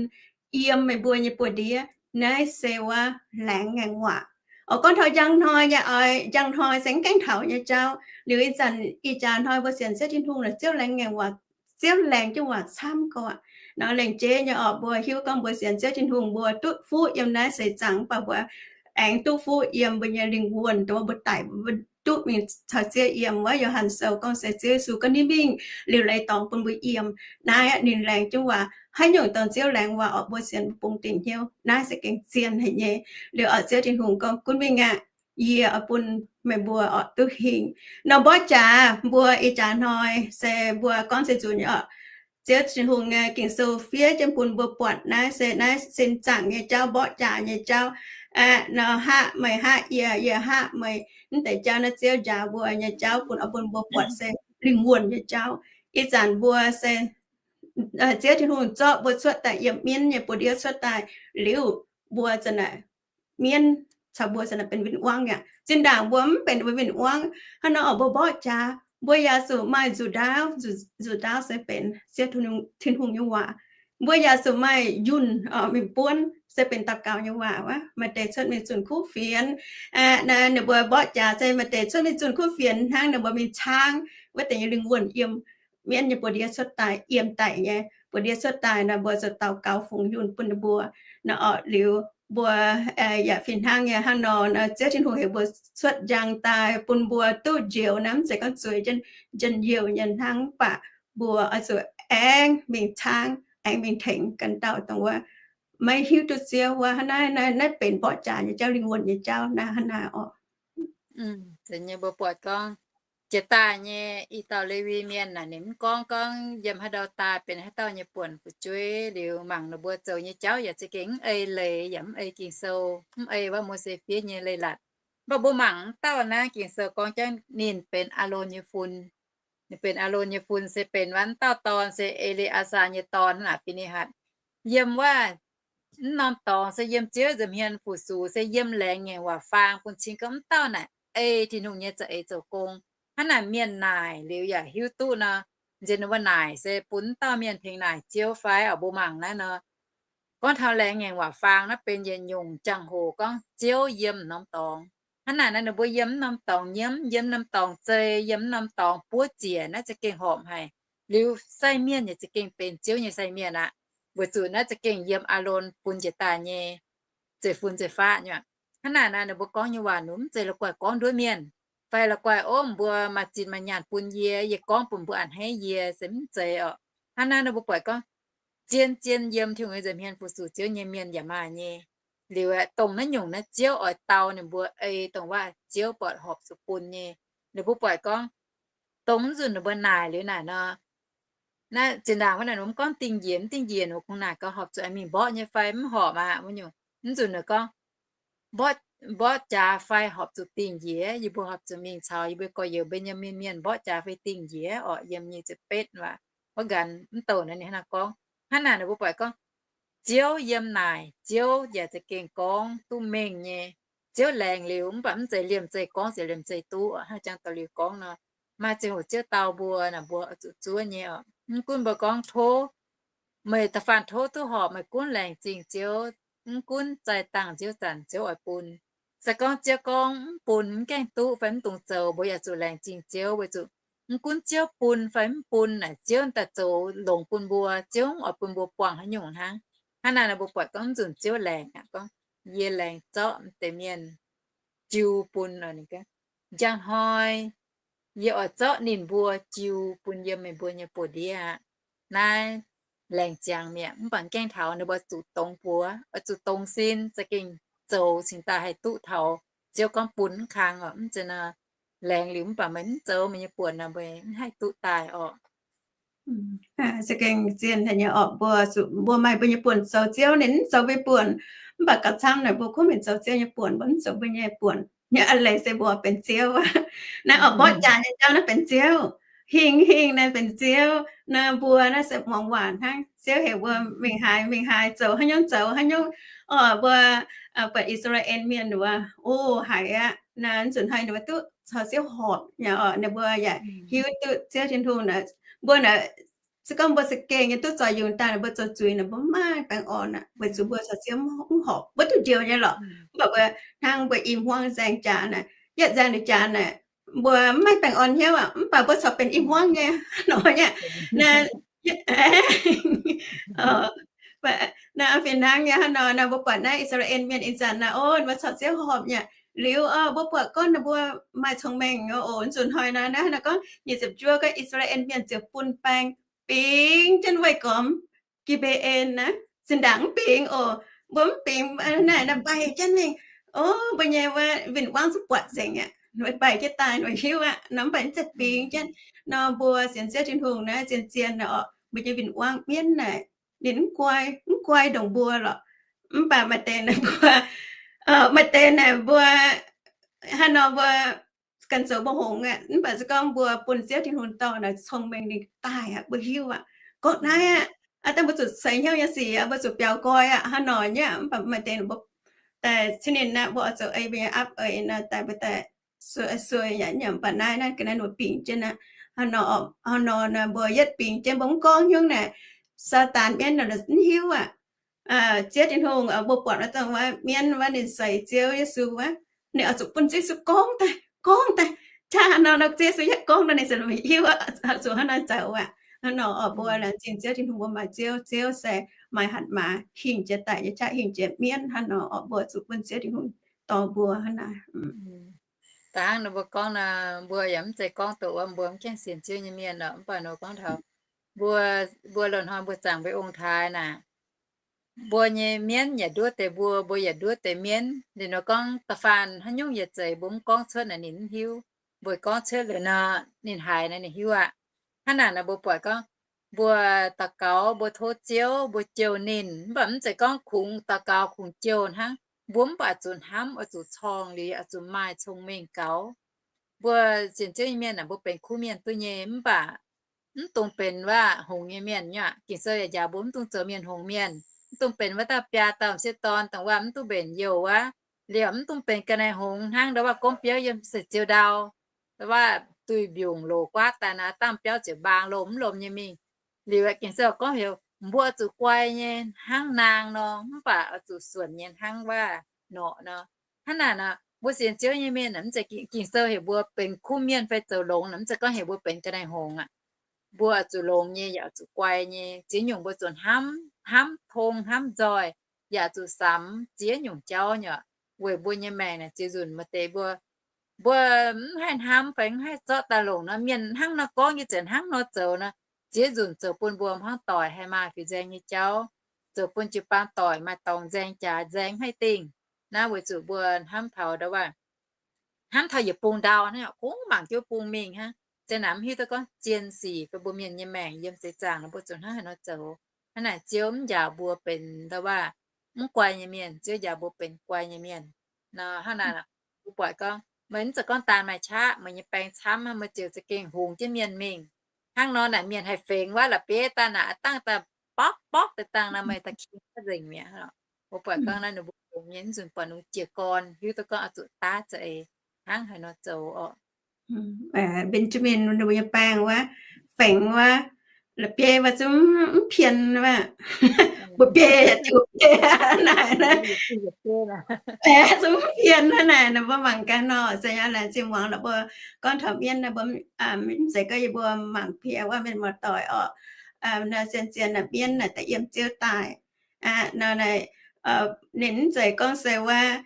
yiem meih mbuo nyei buoz-ndiev. Naaiv se wuov laengz ngaengc waac orqc. Gorngv taux njang hnoi nyei oix, njang hnoi se mv gaengh taux nyei jauv. Liuz ih zanc ih jaax hnoi mbuo sienx Ziouv Tin-Hungh naaic, Ziouv laengz ngaengc waac, Ziouv laengz jienv waac camv gau aqv. Nor lengc jeiv nyei orqc, mbuo hiuv gorngv mbuo sienx Ziouv Tin-Hungh mbuo duqv fuqv yiem naaiv seix zaangc, mv baac mbuo aengx duqv fuqv yiem mbuo nyei lingh wuonh, dongh mbuo daic mbuo duqv mingh caux Ziouv yiem. Wuov Yo^han Sou gorngv se Ziouv Yesu gorngv ninh mingh liuz leiz dorngx bun mbuo yiem. Naaiv ninh laengz jienv waac, haaix nyungc dorngx Ziouv laengz waac orqc, mbuo sienx mbuo bungx dingc hnyouv, naaiv se gengh zien haic nyei. Liuz orqc, Ziouv Tin-Hungh gorngv gunv mingh aqv, yie oix bun meih mbuo orqc duqv hingh. Nor mborqv jaax mbuo ih jaax hnoi se mbuo gorngv se nzunc nyei orqc, Ziouv Tin-Hungh nyei Ging-Sou fiev jienv bun mbuo buatc naaiv se naaiv sin zaangc nyei jauv, mborqv jaax nyei jauv. Aeqv, nor hapv meih, hapv yie, yie hapv meih. Mv deix jauv naaiv Ziouv njaaux mbuo nyei jauv bun, oix bun mbuo buatc se lingh wuonh nyei jauv. Ih zanc mbuo se Ziouv Tin-Hungh zorqv mbuo cuotv daaih yiem mienv nyei buoz-ndiev cuotv daaih liuz, mbuo zanc naaic mienv caux mbuo zanc naaic benx win-wangv aqv. Zinh ndaangc mbuo mv benx win-wangv hnangv nor orqc, mbuo mborqv jaax, mbuo yaac zuqc maaih nzuqc ndaauv. Nzuqc ndaauv se benx Ziouv Tin-Hungh nyei waac. Mbuo yaac zuqc maaih yunh mingh buonv, se benx daux gaux nyei waac wuov. Maaih deix cuotv mingh zunh kuv fienx, ninh mbuo mborqv jaax se maaih deix cuotv mingh zunh kuv fienx hnangv, ninh mbuo mingh caangv wuov deix nyei lingh wuonh yiem mienv nyei buoz-ndiev cuotv daaih, yiem daic nyei buoz-ndiev cuotv daaih nor, mbuo zuqc daux gaux fungx yunh bun ninh mbuo. Nor orqc, liuz mbuo yaac fih hnangv nyei hnangv nor, Ziouv Tin-Hungh heuc mbuo cuotv njang daaih bun mbuo duqv njoux naaiv, mv zeiz gorngv zueiz njien-youh nyei hnangv, mv baac mbuo oix zuqc aengx mingh caangv, aengx mingh tengx ganh dauh dongh wuov maiv hiuv duqv Ziouv wuov. Hnangv naaiv, naaiv benx mborqv jaax nyei jauv, lingh wuonh nyei jauv naaiv hnangv naaiv orqc. Mbuo buatc gorngv jiex daaih nyei i dauh Lewi mienh naaic, ninh mv gorngv gorngv yiem haaix ndau daaih benx haaix dauh nyei buonc fu'jueiv, liuz mangc ninh mbuo zoux nyei jauv yaac za'gengh mv ei leiz yaac mv ei Ging-Sou, mv ei wuov Mose fiev nyei leiz-latc. Mv baac mbuo mangc mv dauh naaiv Ging-Sou gorngv jangv ninh benx Aalon nyei fun. Ninh benx Aalon nyei fun se benx wuov dauh dorn se E^le^aa^saa nyei dorn naaic, Fi^ni^hatc. Yiem wuov mv norm dorngx se yiem Ziouv nza'hmien fu-sux, se yiem laengz ngaengc waac faang bun cing gorngv mv dauh naaic ei Tin-Hungh nyei za'eix zoux gong. Hnangv naaic mienh naaic liuz yaac hiuv duqv nor, nziex ninh mbuo naaic se bun mv dauh mienh tengx naaic Ziouv fai oc. Mbuo mangc naaiv nor, gorngv taux laengz ngaengc waac faang naaiv benx yietc nyungc jangx-hoc gorngv Ziouv yiem norm dorngx. Hnangv naaic nor ninh mbuo yiem mv norm dorngx nyiemv, yiem mv norm dorngx zei, yiem mv norm dorngx buov ziec, naaiv za'gengh horpc haic. Liuz sai mienh yaac za'gengh benx Ziouv nyei sai mienh aqv, weic zuqc naaiv za'gengh yiem Aalon bun njiec daaih nyei zeiv-fun zeiv-faqv nyei. Hnangv naaic nor ninh mbuo gorngv nyei waac nor mv zeiz la'guaih gorngv nduov mienh, fai la'guaih ov mbuo maaih zinh maaih nyaanh bun yie, yie gorngv bun mbuo a'hneiv yie, se mv zeiz orqc. Hnangv naaiv nor mbuo buatc gorngv zien-zien yiem Tin-Hungh nyei nza'hmien fu-sux Ziouv nyei mienh yaac maaih nyei. Liuz aeqv, dongh naaiv nyungc naaiv Ziouv oix dau ninh mbuo ei dongh wuov Ziouv buatc horpc zuqc bun nyei. Ninh mbuo buatc gorngv dongh mv nzunc ninh mbuo naaic liuz naaic nor, naaiv zinh ndaangc wuov naaic mv gorngv dingh njiec, mv dingh njiec, ninh mbuo kungx naaic gaax horpc zuqc aengx mingh mborqv nyei fai mv horpc aqv wuov nyungc. Mv nzunc ninh gorngv mborqv, mborqv jaax fai horpc zuqc dingh njiec, yie mbuo horpc zuqc mingh caux yie mbuo gorx-youz Mben^yaa^min mienh mborqv jaax fai dingh njiec orqc, yiem nyic ziepc betv waac. Wuov nqanx mv douh naaiv ninh hnangv naaiv gorngv. Hnangv naaic ninh mbuo buatc gorngv Ziouv yiem naaic, Ziouv yaac za'gengh gorngv duqv mengh nyei. Ziouv laengz liuz mv baac mv zeiz liemh zeih gorngv ziouc liemh zeih duqv, hnangv jangx daux liuz gorngv nor, maaih ziangh hoc Ziouv dau mbuo naaic mbuo oix zuqc zuov nyei orqc. Mv gunv mbuo gorngv tov meih da'faanh tov duqv horpc, meih gunv laengz zingh Ziouv, mv gunv zaih dangh Ziouv zanc Ziouv oix bun. Se gorngv Ziouv gorngv mv bun, mv gaengh duqv fai mv dungx zoux, mbuo yaac zuqc laengz zingh Ziouv, weic zuqc mv gunv Ziouv bun fai mv bun naaic, Ziouv daaih zoux longx bun mbuo, Ziouv oix bun mbuo buangh haaix nyungc hnangv. Hnangv naaiv nor mbuo buatc gorngv mv nzunc Ziouv laengz aqv, gorngv, yie laengz zorqv deix mienh jiu bun, njang hnoi yie oix zorqv ninh mbuo jiu bun yiem meih mbuo nyei buoz-ndiev aqv. Naaiv laengz ziangx mi'aqv. Mv baac gaengh taux ninh mbuo zuqc dongz buoz, oix zuqc dongz sin za'gengh zoux cingx daaih haih duqv taux Ziouv gorngv bun mv kang oc. Mv zeiz nor, laengz liuz mv baac meih mv zoux, meih nyei buonc naaic mbuo mv haih duqv daaih orqc. Za'gengh zien haic nyei orqc. Mbuo, mbuo maaih mbuo nyei buonc zoux Ziouv, ninh mv zoux mbuo nyei buonc. Mv baac gauh camv naaic mbuo kuv mingh zoux Ziouv nyei buonc, mbuo mv zoux mbuo nyei buonc. Nyei a'leiz se mbuo benx Ziouv. Naaiv orqc, mborqv jaax nyei jauv naaiv benx Ziouv. Hingh hingh naaiv benx Ziouv. Naaiv mbuo naaiv se muangx waac hnangv. Ziouv heuc mbuo mingh haaix mingh haaix, zoux haaix nyungc zoux haaix nyungc. Orqc, mbuo buatc I^saa^laa^en Mienh wuov, o, haiz aqv. Naaiv nzunc hnoi ninh mbuo duqv caux Ziouv horpc nyei orqc. Ninh mbuo yaac hiuv duqv Ziouv Tin-Hungh naaic, mbuo naaic, se gorngv mbuo za'gengh nyei duqv zoux yungz daaih, mbuo zoux zuiz naaic mbuo mv maaih baengh orn aqv, weic zuqc mbuo caux Ziouv mv horpc, mbuo duqv njoux nyei lorqc. Mv baac mbuo hnangv mbuo i hmuangv nzaeng jaax naaic, yietv nzaeng ninh jaax naaic, mbuo mv maaih baengh orn hnyouv aqv, mv baac mbuo corc benx i hmuangv nyei nor nyei. Naaiv, naaiv fih hnangv nyei hnangv nor, naaiv mbuo buatc naaiv I^saa^laa^en Mienh ih zanc naaic, o, ninh mbuo caux Ziouv horpc nyei. Liuz, o, mbuo buatc gorngv ninh mbuo maaih cong-mengh nyei oc. Nzunc hnoi naaiv, naaiv gorngv nyic ziepc juov gorngv I^saa^laa^en Mienh ziouc bun baeng bingx jienv weih gormx Gi^mbe^en naaiv. Zinh ndaangc mv bingx oc. Mbuo mv bingx naaic, naaic mbaih jienv mingh. O, mbuo nyei wuov win-wangv zungv buatc nzengc aqv. Mbaih jienv daaih, mbuo hiuv aqv nor, mv baac mv zeiz bingx jienv nor. Mbuo sienx Ziouv Tin-Hungh naaiv zien-zien naaic orqc, mbuo nyei win-wangv mienv naaic, ninh mv guai, mv guai ndongc mbuo lorqc. Mv baac maaih deix naaic mbuo, maaih deix naaic mbuo, hnangv nor mbuo ganh zoux mbuo hngongx aqv. Mv baac se gorngv mbuo bun Ziouv Tin-Hungh dorh naaic cong-mengh ninh daaih aqv, mbuo hiuv aqv. Gorngv naaiv aqv, dangh mbuo zuqc ceix hnyouv nyei sic aqv, mbuo zuqc biaux nqoi aqv, hnangv nor nyei. Mv baac maaih deix mbuo daaih cin ninh naaic, mbuo oix zoux ei mbuo nyei apv eix naaic daaih, mbuo daaih suei suei yaac nyanc, mv baac naaiv naaiv ga'naaiv ninh mbuo bingx jienv aqv. Hnangv nor, hnangv nor naaic mbuo yietv bingx jienv, mbuo mv gorngv hnyouv naaic, Saadaan mienv mv hiuv aqv. Ziouv Tin-Hungh, mbuo buatc wuov dongh wuov mienv wuov ninh seix Ziouv Yesu wuov, ninh oix zuqc bun Ziouv Yesu gorngv daaih, gorngv daaih, qaqv nor, nor Ziouv Yesu yaac gorngv nor ninh ziouc hiuv zuqc hnangv naaiv zoux aqv. Hnangv nor oc, mbuo laengz zingh Ziouv Tin-Hungh, mbuo maaih Ziouv, Ziouv se maaih hatc maaz hingh jiex daic nyei qaqv hingh jiex mienv. Hnangv nor oc, mbuo zuqc bun Ziouv Tin-Hungh dorh mbuo hnangv naaic. Da'hnangv ninh mbuo gorngv nor, mbuo yaac mv zeiz gorngv doqc wuov mbuo mv gaengh sienx Ziouv nyei mienh oc. Mv baac ninh mbuo gorngv taux mbuo, mbuo loz-hnoi mbuo zaangc mbuo ong-taaix naaic, mbuo nyei mienv yaac nduov deix mbuo, mbuo yaac nduov deix mienv. Liuz nor gorngv da'faanh haaix nyungc yietc zeiz mbuo mv gorngv cuotv naaic ninh mv hiuv. Mbuo gorngv cuotv liuz nor, ninh haiz naaic ninh hiuv aqv. Hnangv naaic nor mbuo buatc gorngv mbuo daux gaux, mbuo tov Ziouv, mbuo jouh ninh, mv baac mv zeiz gorngv kungx daux gaux kungx jouh hnangv. Mbuo mv baac zuqc hnamv, oix zuqc corng liuz, oix zuqc maaih cong-mengh gaux. Mbuo sienx Ziouv nyei mienh aah, mbuo benx kuv mienh duqv nyei, mv baac mv dungx benx wuov hngongx nyei mienh nyei aqv. Ging-Sou yaac njaaux mbuo mv dungx zoux mienh hngongx mienh, mv dungx benx wuov dauh biaa dauh m'sieqv dorn, dongh wuov mv dungx mbenc youh wuov. Liuz mv dungx benx ga'naaiv hngongx hnangv ndau wuov gorngv biauv yiem seix ziouv ndau, wuov duih mbiungc loz guaav daaih naaic, dangh biauv ziouc mbaang loh mv lomh nyei mingh. Liuz Ging-Sou gorngv heuc mbuo zuqc guai nyei hnangv naang nor, mv baac oix zuqc suonc nyei hnangv wuov norqc nor. Hnangv naaic nor, mbuo sienx Ziouv nyei mienh mv zeiz Ging-Sou heuc mbuo benx kuv mienh fai zoux longx, mv zeiz gorngv heuc mbuo benx ga'naaiv hngongx aqv. Mbuo oix zuqc longx nyei, yaac oix zuqc guai nyei. Ziex nyungc mbuo zuqc hnamv, hnamv tong, hnamv nzoih, yaac zuqc samx ziex nyungc jauv nyei, weic mbuo nyei maengc naaic ziex nzunc maaih deix mbuo, mbuo mv haih hnamv fai mv haih zorqv daaih longc nor, mienh hnangv nor gorngv nyei ziouc hnangv nor zoux nor, ziex nzunc zoux bun mbuo hnangv doic haih maaih fih nzaeng nyei jauv, zoux bun jiu-baang doic maaih dorngx nzaeng jaax nzaeng mv haih dingh. Naaiv weic zuqc mbuo hnamv taux ndau wuov, hnamv taux yietc bung ndau naaiv, kungx mangc jienv bung mingh hnangv. Ziang naaic mv hiuv duqv gorngv zien sic fai mbuo mienh nyei maengc yiem seix zaangc nor mbuo zuqc hnangv haaix nor zoux. Hnangv naaic Ziouv mv njaaux mbuo benx ndau wuov mv guai nyei mienh, Ziouv njaaux mbuo benx guai nyei mienh. Nor hnangv naaic, mbuo buatc gorngv meih mv zeiz gorngv daan maaih qaqv, meih nyei baeng camv, meih ziouc za'gengh hungx jienv mienh mingh. Hnangv nor naaic mienh haih fengx wuov la'bieiv daaih naaic, dangh daaih borqv borqv deix dangh nor, meih da'king nzengc mi'aqv. Mbuo buatc gorngv naaiv ninh mbuo hungx nyei, mv zunc buatc ninh mbuo jiez gorn hiuv duqv gorngv oix zuqc daav za'eix hnangv haaix nor zoux oc. Benjamin ninh mbuo nyei baeng wuov, fengx wuov, la'bieiv wuov zungv mv pien wuov, mbuo biei yaac diuc biei naaic, zungv mv pien hnangv naaic nor, mbuo mangc gaax nor, se yaac laengz zingh muangx lorqc. Mbuo gorngv taux mienv nor, mbuo mv zeiz gorngv yie mbuo mangc piex wuov mienh muoz-doic oc. Nor zien-zien naaic mienv naaic daaih yiem Ziouv daaih, nor naaic, ninh mv zeiz gorngv se wuov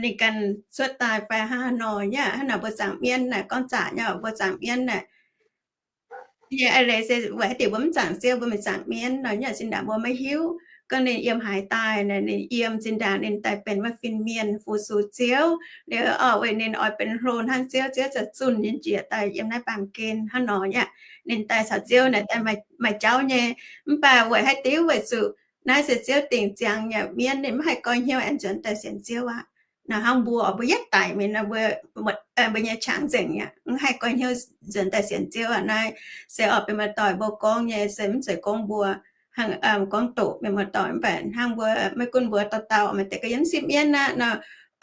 ninh ganh cuotv daaih fai hnangv haaix nor nyei. Hnangv naaic mbuo zaangc mienv naaic gorngv zaqc nyei, mbuo zaangc mienv naaic, yie eix leiz se weic haaix diuc mbuo mv zaangc Ziouv, mbuo mingh zaangc mienv nor, yaac zinh ndaangc mbuo maiv hiuv gorngv ninh yiem haaix daaih naaic, ninh yiem zinh ndaangc ninh daaih benx wuov fin-mienh fu-sux Ziouv liuz, oc, weic ninh oix benx hlo hnangv Ziouv, Ziouv za'gengh zunh ninh njiec daaih yiem naaiv baamh gen hnangv nor nyei. Ninh daaih caux Ziouv naaic daaih maaih jauv nyei. Mv baac weic haaix diuc? Weic zuqc naaiv se Ziouv dingc ziangx yaac mienv ninh mv haih goiv hnyouv aengx nzuonx daaih sienx Ziouv aqv. Nor hnangv mbuo, mbuo yietv daic mingh nor, mbuo nyei qangx nzengc yaac mv haih goiv hnyouv nzuonx daaih sienx Ziouv aqv. Naaiv se oix benx muoz-doic mbuo gorngv nyei, se mv zeiz gorngv mbuo hnangv gorngv doqc mienh muoz-doic. Mv baac hnangv mbuo maiv gunv mbuo dauh dauh maaih deix ga'yiem sipv mienv aqv nor,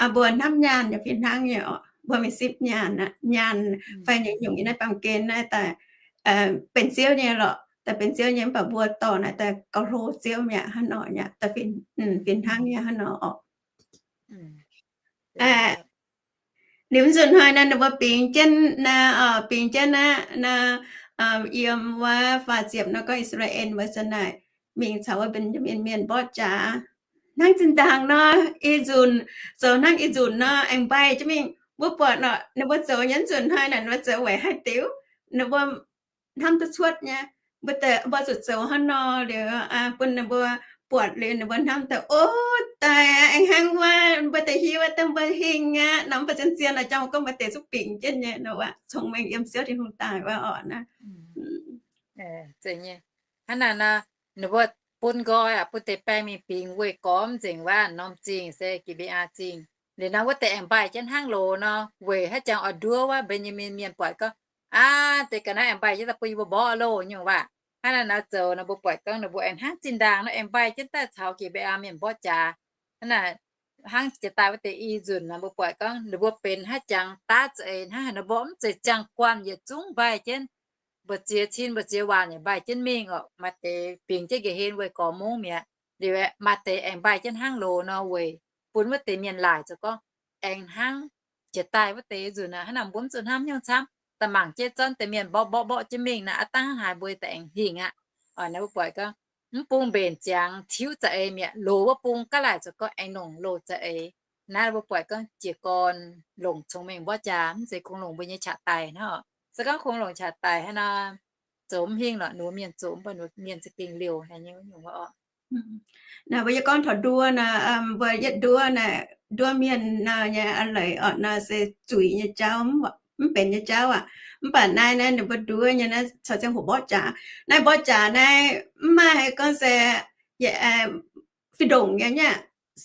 mbuo hnamv nyaanh yaac fih hnangv nyei oc. Mbuo mingh sipv nyaanh aqv, nyaanh fai nyungc-nyungc yiem naaiv baamh gen naaiv daaih benx Ziouv nyei lorqc, daaih benx Ziouv nyei. Mv baac mbuo dorh naaic daaih gauh hlo Ziouv mi'aqv hnangv nor, fih hnangv nyei hnangv nor oc. Liuz nzunc hnoi naaiv ninh mbuo bingx jienv naaiv, bingx jienv naaiv, naaiv yiem wuov faah ziepc nor gorngv I^saa^laa^en mbuo za'naaic mingh caux wuov Mben^yaa^min Mienh mborqv jaax. Hnangv zinh ndaangc nor, ih nzunc zoux hnangv ih nzunc nor aengx mbaih jienv mingh. Mbuo buatc nor ninh mbuo zoux nyei nzunc hnoi naaic ninh mbuo zoux weic haaix diuc? Ninh mbuo hnamv duqv cuotv nyei. Mbuo daaih mbuo zuqc zoux hnangv nor liuz, bun ninh mbuo buatc liuz ninh mbuo hnamv daaih, o, daaih aengx hnangv wuov, mbuo deix hiuv wuov dangh mbuo hingh aqv nor, mv baac zien-zien la'jangx gorngv mbuo deix zungv bingx jienv nyei nor, cong-mengh yiem Ziouv Tin-Hungh daaih wuov oc naaiv. Hnangv naaic nor, ninh mbuo bun nqoi aqv, bun deix baeng mingh bingx weih gormx nzengc wuov norm zingh se Gi^mbee^aa Zingh. Liuz nor wuov deix aengx mbaih jienv hnangv loz nor, weic haaix jangx oix nduov wuov Mben^yaa^min Mienh buatc gorngv, aa, deix ga'naaiv aengx mbaih jienv daaih bun yie mbuo mborqv loh nyungc waac. Hnangv naaic nor zoux nor mbuo buatc gorngv ninh mbuo aengx hnangv zinh ndaangc nor aengx mbaih jienv daaih caux Gi^mbee^aa Mienh mborqv jaax. Hnangv naaic hnangv jiex daaih wuov deix i nzunc nor mbuo buatc gorngv ninh mbuo benx haaix jangx daav za'eix hnangv haaix nor, mborqv mv zeiz ziangh guanh yietc zungv mbaih jienv. mbu'ziex cin mbu'ziex waanc yaac mbaih jienv mingh oc. Maaih deix bingx jienv nqa'hlen weic gorx mungv mi'aqv. Liuz maaih deix aengx mbaih jienv hnangv loz nor weic bun wuov deix mienh laaic zoux gorngv aengx hnangv jiex daaih wuov deix nzunc aqv. Hnangv naaic mbuo mv zuqc hnamv nyungc camv, daaih mangc jienv zorqv deix mienh mborqv mborqv mborqv jienv mingh naaic, aav dangh hnangv haaix mbuo daaih aengx hingh aqv. Oc, naaiv mbuo buatc gorngv mv bung mbenc ziangx tiuv za'eix mi'aqv. Loz wuov bung gaav laaic zoux gorngv aengx longc loz za'eix. Naaiv mbuo buatc gorngv jiez gorn longc cong-mengh mborqv jaax, mv zeiz kungx longc mbuo nyei qaqv daic hnangv oc. Se gorngv kungx longc qaqv daic hnangv nor, zoux mv hingh lorqc, ninh mbuo mienh zoux mv baac ninh mbuo mienh za'gengh liouh haic nyei nyungc wuov oc. Naaiv mbuo yie gorngv taux nduov naaic, mbuo yietv nduov naaic, nduov mienh naaic nyei a'leic orqc, naaiv se zuiz nyei jauv, mv benx nyei jauv aqv. Mv baac naaiv naaiv ninh mbuo nduov nyei naaiv caux ziangh hoc mborqv jaax. Naaiv mborqv jaax naaiv mv maaih haaix gorngv se fih ndongc nyei,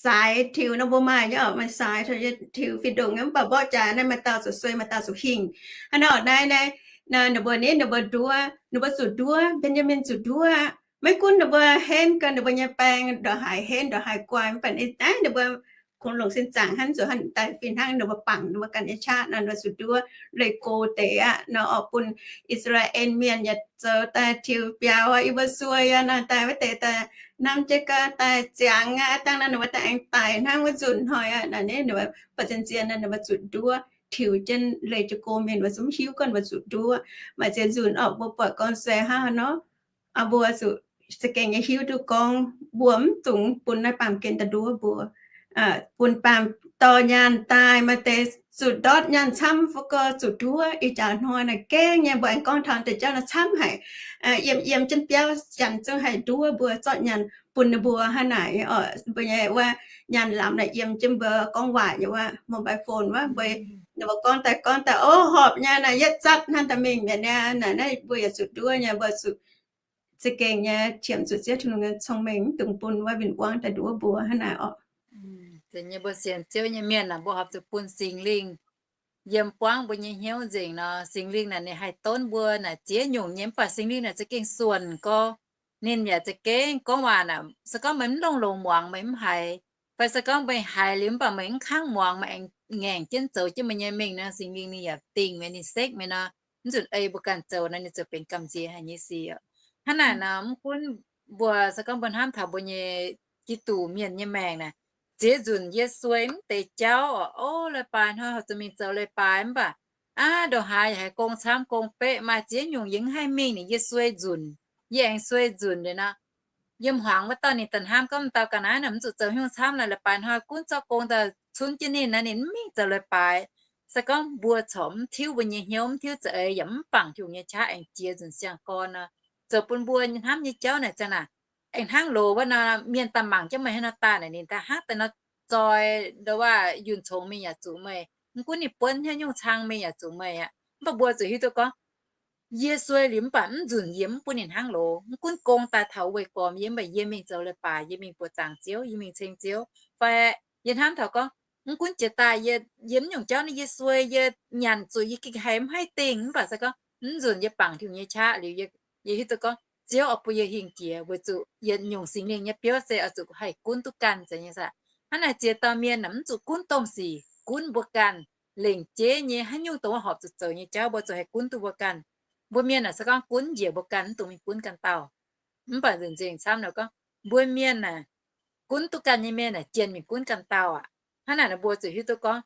saaix tiux nor mbuo maaih nyei oc, maaih saaix tiux fih ndongc nyei. Mv baac mborqv jaax naaiv maaih dauh zuqc suei, maaih dauh zuqc hingh. Hnangv naaiv oc, naaiv naaiv ninh mbuo nitv ninh mbuo nduov, ninh mbuo zuqc nduov, Mben^yaa^min zuqc nduov. Maiv gunv ninh mbuo henv gau ninh mbuo nyei baeng ndongc haaix henv ndongc haaix guai, mv baac naaiv ninh mbuo kungx longc sin zaangc hnangv, zuqc hnangv daaih fih hnangv ninh mbuo bangc ninh mbuo ganh nyei qaqv nor, ninh mbuo zuqc nduov leih go deix aqv nor, oix bun I^saa^laa^en Mienh yietc zoux daaih tiux biaux aqv. Yie mbuo suei aqv nor, daaih wuov deix daaih hnamv jienv gau daaih ziangx aqv, dangh nor ninh mbuo daaih aengx daic hnangv wuov nzunc hnoi aqv. Naaiv ninh mbuo ba'zien zien nor ninh mbuo zuqc nduov tiux jienv leih jiez go mingh, ninh mbuo zungv hiuv gorngv ninh mbuo zuqc nduov. Maaih ziex nzunc oc, mbuo buatc gorngv se hnangv haaix nor, mbuo zuqc za'gengh nyei hiuv duqv gorngv mbuo mv dungx bun naaiv baamh gen daaih nduov mbuo. Bun baamh dorh nyaanh daaih, maaih deix zuqc ndortv nyaanh camv fai gorx zuqc nduov. Ih jaax hnoi naaic gengh nyei mbuo aengx gorngv taux deix jauv naaic camv haic. Yiem yiem jienv biauv janx zungv haih nduov mbuo zorqv nyaanh bun ninh mbuo hnangv naaic. Mbuo nyei wuov nyaanh lamz naaic yiem jienv mbuo gorngv waaic nyei wuov mobile phone wuov, mbuo ninh mbuo gorngv daaih gorngv daaih, o, horpc nyei naaic, yietv zatv hnangv daaih mingh mi'aqv naaic. Naaiv mbuo yaac zuqc nduov nyei, mbuo zuqc za'gengh nyei qiemx zuqc Ziouv Tin-Hungh nyei cong-mengh mv dungx bun wuov win-wangv daaih nduov mbuo hnangv naaic orqc. Mv zeiz nyei, mbuo sienx Ziouv nyei mienh naaic, mbuo horpc zuqc bun Singx Lingh yiem buangv mbuo nyei hnyouv nzengc nor. Singx Lingh naaic ninh haih donv mbuo naaic ziex nyungc nyei, mv baac Singx Lingh naaic za'gengh suonc gorx. Ninh yaac za'gengh gorngv waac naaic, se gorngv meih mv longx-longx muangx meih mv haiz, fai se gorngv meih haiz liuz mv baac meih mv kangv muangx, meih aengx ngaengc jienv zoux jienv meih nyei mingh nor, Singx Lingh ninh yaac dingh meih, ninh sekv meih nor, mv nzunc ei mbuo ganh zoux nor, ninh ziouc benx gamh nziex haic nyei sic oc. Hnangv naaic nor, mv gunv mbuo se gorngv mbuo hnamv taux mbuo nyei Giduc mienh nyei maengc naaic, ziex nzunc yie suei mv deix jauv oc. O, leiz-baaix hnoi horpc zuqc mingh zoux leiz-baaix mv baac aav, ndongc haaix yaac haiz gong camv gong beqv, maaih ziex nyungc yie mv haih mingh ni, yie suei nzunc, yie aengx suei nzunc liuz nor, yiem hmuangx wuov dauh ninh daaih hnamv gorngv, dauh ga'naaiv naaic mv zuqc zoux haaix nyungc camv naaic, leiz-baaix hnoi gunv zorqv gong daaih cunv jienv ninh naaiv, ninh mv mingh zoux leiz-baaix. Se gorngv mbuo corc mv tiuv mbuo nyei hnyouv, mv tiuv za'eix, yaac mv bangc Tin-Hungh nyei qaqv aengx jiex nzunc siang-gorn nor, zoux bun mbuo hnamv nyei jauv naaic ziang naaic, aengx hnangv loz wuov nor, mienh daaih mangc jienv meih hnangv nor daaih naaic, ninh daaih hnangv daaih nor zoi, ndo waac yunh congx mingh yaac zuqc meih, mv gunv ninh buonv haaix nyungc cang mingh yaac zuqc meih aqv. Mv baac mbuo zuqc hiuv duqv gorngv, yie suei liuz mv baac mv nzunc yie mv bun ninh hnangv loz. Mv gunv gong daaih taux weih gormx yie, mv baac yie mingh zoux leiz-baaix, yie mingh buoz-zaangc Ziouv, yie mingh ceng Ziouv, fai yie hnamv taux gorngv, mv gunv jiex daaih yie, yie mv nyungc jauv naaiv yie suei, yie nyanc zuqc yie gengh haiz mv haih dingh, mv baac se gorngv mv nzunc yie bangc Tin-Hungh nyei qaqv liuz, yie hiuv duqv gorngv Ziouv oix bun yie hingh jiex, weic zuqc yietc nyungc Singx Lingh nyei biouv se oix zuqc haih gunv duqv ganh zeiz nyei saah. Hnangv naaic ziex dauh mienh naaic mv zuqc gunv domh sic, gunv mbuo ganh lengc jeiv nyei haaix nyungc dongh wuov horpc zuqc zoux nyei jauv mbuo zuqc haih gunv duqv mbuo ganh. Mbuo mienh naaic se gorngv gunv njiec mbuo ganh, mv dungx mingh gunv ganh dauh. Mv baac nzengc nzengc camv naaic gorngv mbuo mienh naaic, gunv duqv ganh nyei mienh naaic jienh mingh gunv ganh dauh aqv. Hnangv naaic nor mbuo zuqc hiuv duqv gorngv,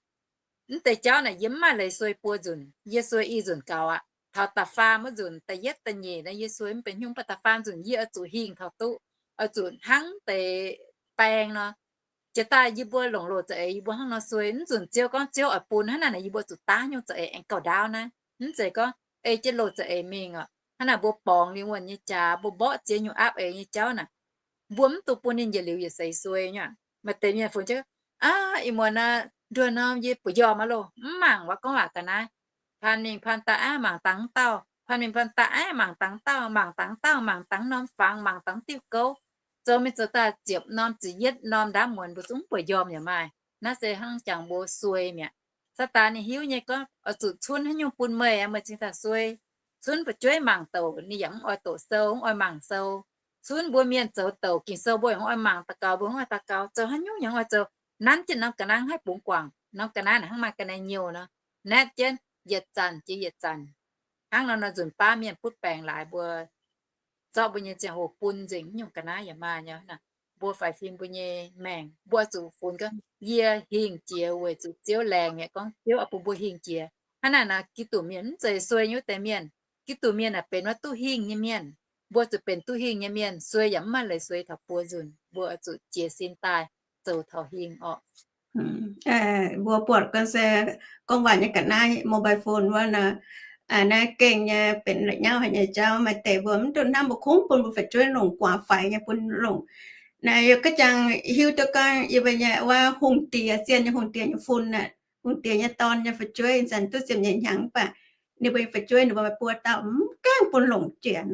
mv deix jauv naaic yie mv maaih leiz suei buo nzunc, yie suei i nzunc gaux aqv. Taux da'faam wuov nzunc, da'yietv da'nyeic naaiv yie suei mv benx haaix nyungc, mv baac da'faam nzunc yie oix zuqc hingh taux duqv, oix zuqc hnangv deix baeng nor. Jiex daaih yie mbuo longc loz za'eix yie mbuo hnangv nor suei, mv nzunc Ziouv gorngv Ziouv oix bun hnangv naaic, yie mbuo zuqc daav nyungc za'eix aengx gauh ndaauv naaiv. Mv zeiz gorngv ei jienv loz za'eix mingh oc. Hnangv naaic mbuo borngz lingh wuonh nyei jaax, mbuo mborqv ziex nyungc aapv eix nyei jauv naaic, mbuo mv dungx bun ninh yietc liuz yietc seix suei nyei. Maaih deix mienh funx jienv, aav, ih muonz naaiv nduoh norm yie buoz-njormh aqv loh, mv mangc wuov gorngv waac ga'naaiv. Paan mingh paan daaih aav mangc dangx dauh, paan mingh paan daaih aav mangc dangx dauh, mangc dangx dauh, mangc dangx norm fangx, mangc dangx diuh gouv, zoux mingh zoux daaih ziepc norm ziepc yietv norm ndaamv muonz mbuo zungv mv buoz-njormh yaac maaih. Naaiv se hnangv jangx mbuo suei mi'aqv. Saadaan ninh hiuv nyei gorngv oix zuqc cunv haaix nyungc bun meih aqv, meih cingx daaih suei. Cunv fu'jueiv mangc douc ninh yaac mv oix doqc sou, mv oix mangc sou. Cunv mbuo mienh zoux douc Ging-Sou mbuo yaac mv oix mangc, daux gaux mbuo mv oix daux gaux, zoux haaix nyungc yaac mv oix zoux. Nanv jienv norm ga'naaiv haih bungx guangc, norm ga'naaiv naaic hnangv maaih ga'naaiv nyouh nor, naetv jienv yietc zanc jiex yietc zanc. Hnangv nor nor nzunc baav mienh butv baengc laaix mbuo zorqv mbuo nyei ziangh hoc bun nzengc nyungc ga'naaiv yaac maaih nyei. Mbuo faix fim mbuo nyei maengc, mbuo zuqc funx gorngv yie hingh jiex weic zuqc Ziouv laengz mi'aqv, gorngv Ziouv oix bun mbuo hingh jiex. Hnangv naaic nor, Giduc mienh mv zeiz suei nyei wuov deix mienh. Giduc mienh aah, benx wuov duqv hingh nyei mienh. Mbuo zuqc benx duqv hingh nyei mienh, suei yaac mv maaih leiz suei taux buo nzunc. Mbuo oix zuqc jiez sin daaih zoux taux hingh orqc. Mbuo buatc gorngv se gorngv waac nyei ga'naaiv mobile phone wuov nor, naaiv gengh nyei benx la'nyauv haic nyei jauv. Maaih deix mbuo mv duqv hnamv, mbuo kungx bun mbuo fu'jueiv longc guaax faix nyei bun longc. Naaiv yie ga'jangx hiuv duqv gorngv yie mbuo nyei wuov hungh diex, zien nyei hungh diex nyei fun aah, hungh diex nyei dorn nyei fu'jueiv ih zanc duqv ziepc nyeic hnyangx mv baac ninh mbuo nyei fu'jueiv ninh mbuo maaih buo dauh mv gaengh bun longc jiex.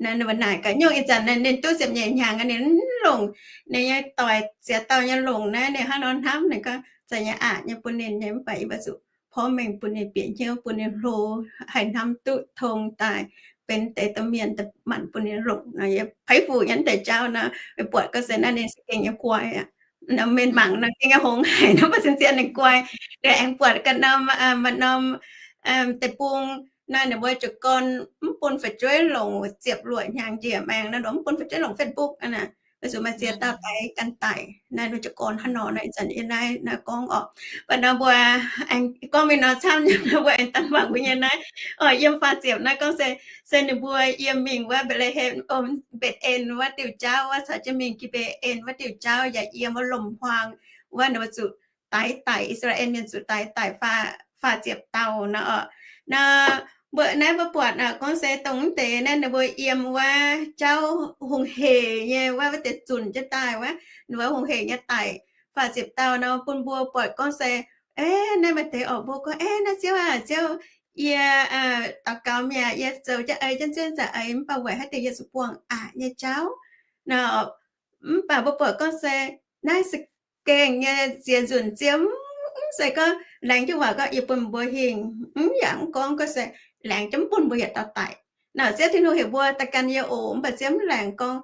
Naaiv ninh mbuo naaic gaax nyungc ih zanc ninh duqv ziepc nyeic hnyangx ninh mv longc, ninh nyei doic ziex dauh nyei longc naaiv, ninh hnangv nor hnamv, ninh gorngv zanc nyei aqc nyei bun ninh nyei, mv baac yie mbuo zuqc porv mengh bun ninh bieqc hnyouv, bun ninh hlo, haih hnamv duqv tong daaih benx deix domh mienh, manc bun ninh longc nor. Yie peix fuc nyei deix jauv nor, meih buatc gorngv se naaiv ninh se gengh nyei guai aqv. Nor mienh mangc nor gengh nyei hngongx haic nor, mv baac cien-cien ninh guai. Ninh aengx buatc ganh norm, maaih norm deic-bung nor, ninh mbuo jiez gorn mv bun fu'jueiv longc ziepc luoqc hnyangx njiec maengx nor, mv bun fu'jueiv longc Facebook aqv. Weic zuqc maaih ziex dauh daix ganh daic naaiv, ninh jiez gorn hnangv nor. Naaiv ih zanc yie naaiv naaiv gorngv orqc, mv baac nor mbuo aengx gorngv mingh nor camv nyei, mbuo aengx dangh mangc mbuo nyei naaiv oc, yiem faah ziepc naaiv gorngv se, se ninh mbuo yiem mingh wuov Mbetc^le^hem, Mbetc^en wuov diuh jauv wuov, caux jienv mingh Gi^mbe^en wuov diuh jauv yaac yiem wuov lomc-huaang wuov, ninh mbuo zuqc daix daic, I^saa^laa^en Mienh zuqc daix daic faah ziepc dauh nor orqc. Nor mbuo naaiv mbuo buatc gorngv se dongh mv deix naaiv ninh mbuo yiem wuov jauv hungh hec nyei wuov, wuov deix zunc jienv daaih wuov, ninh mbuo hungh hec nyei daic faah ziepc dauh nor, bun mbuo buatc gorngv se, e, naaiv maaih deix orqc, mbuo gorngv, e, naaiv Ziouv aah, Ziouv, yie daux gaux mi'aqv, yie zoux jienv ei jienv zien za'eix, mv baac weic haaix diuc yie zuqc buangh aqc nyei jauv nor. Mv baac mbuo buatc gorngv se naaiv se gengh nyei ziex nzunc Ziouv mv zeiz gorngv laengz jienv waac gorngv yie bun mbuo hingh, mv yaac mv gorngv gorngv se laengz jienv mv bun mbuo yietc dauh daic. Nor Ziouv Tin-Hungh heuc mbuo daaih gan yie oc, mv baac Ziouv mv laengz gorngv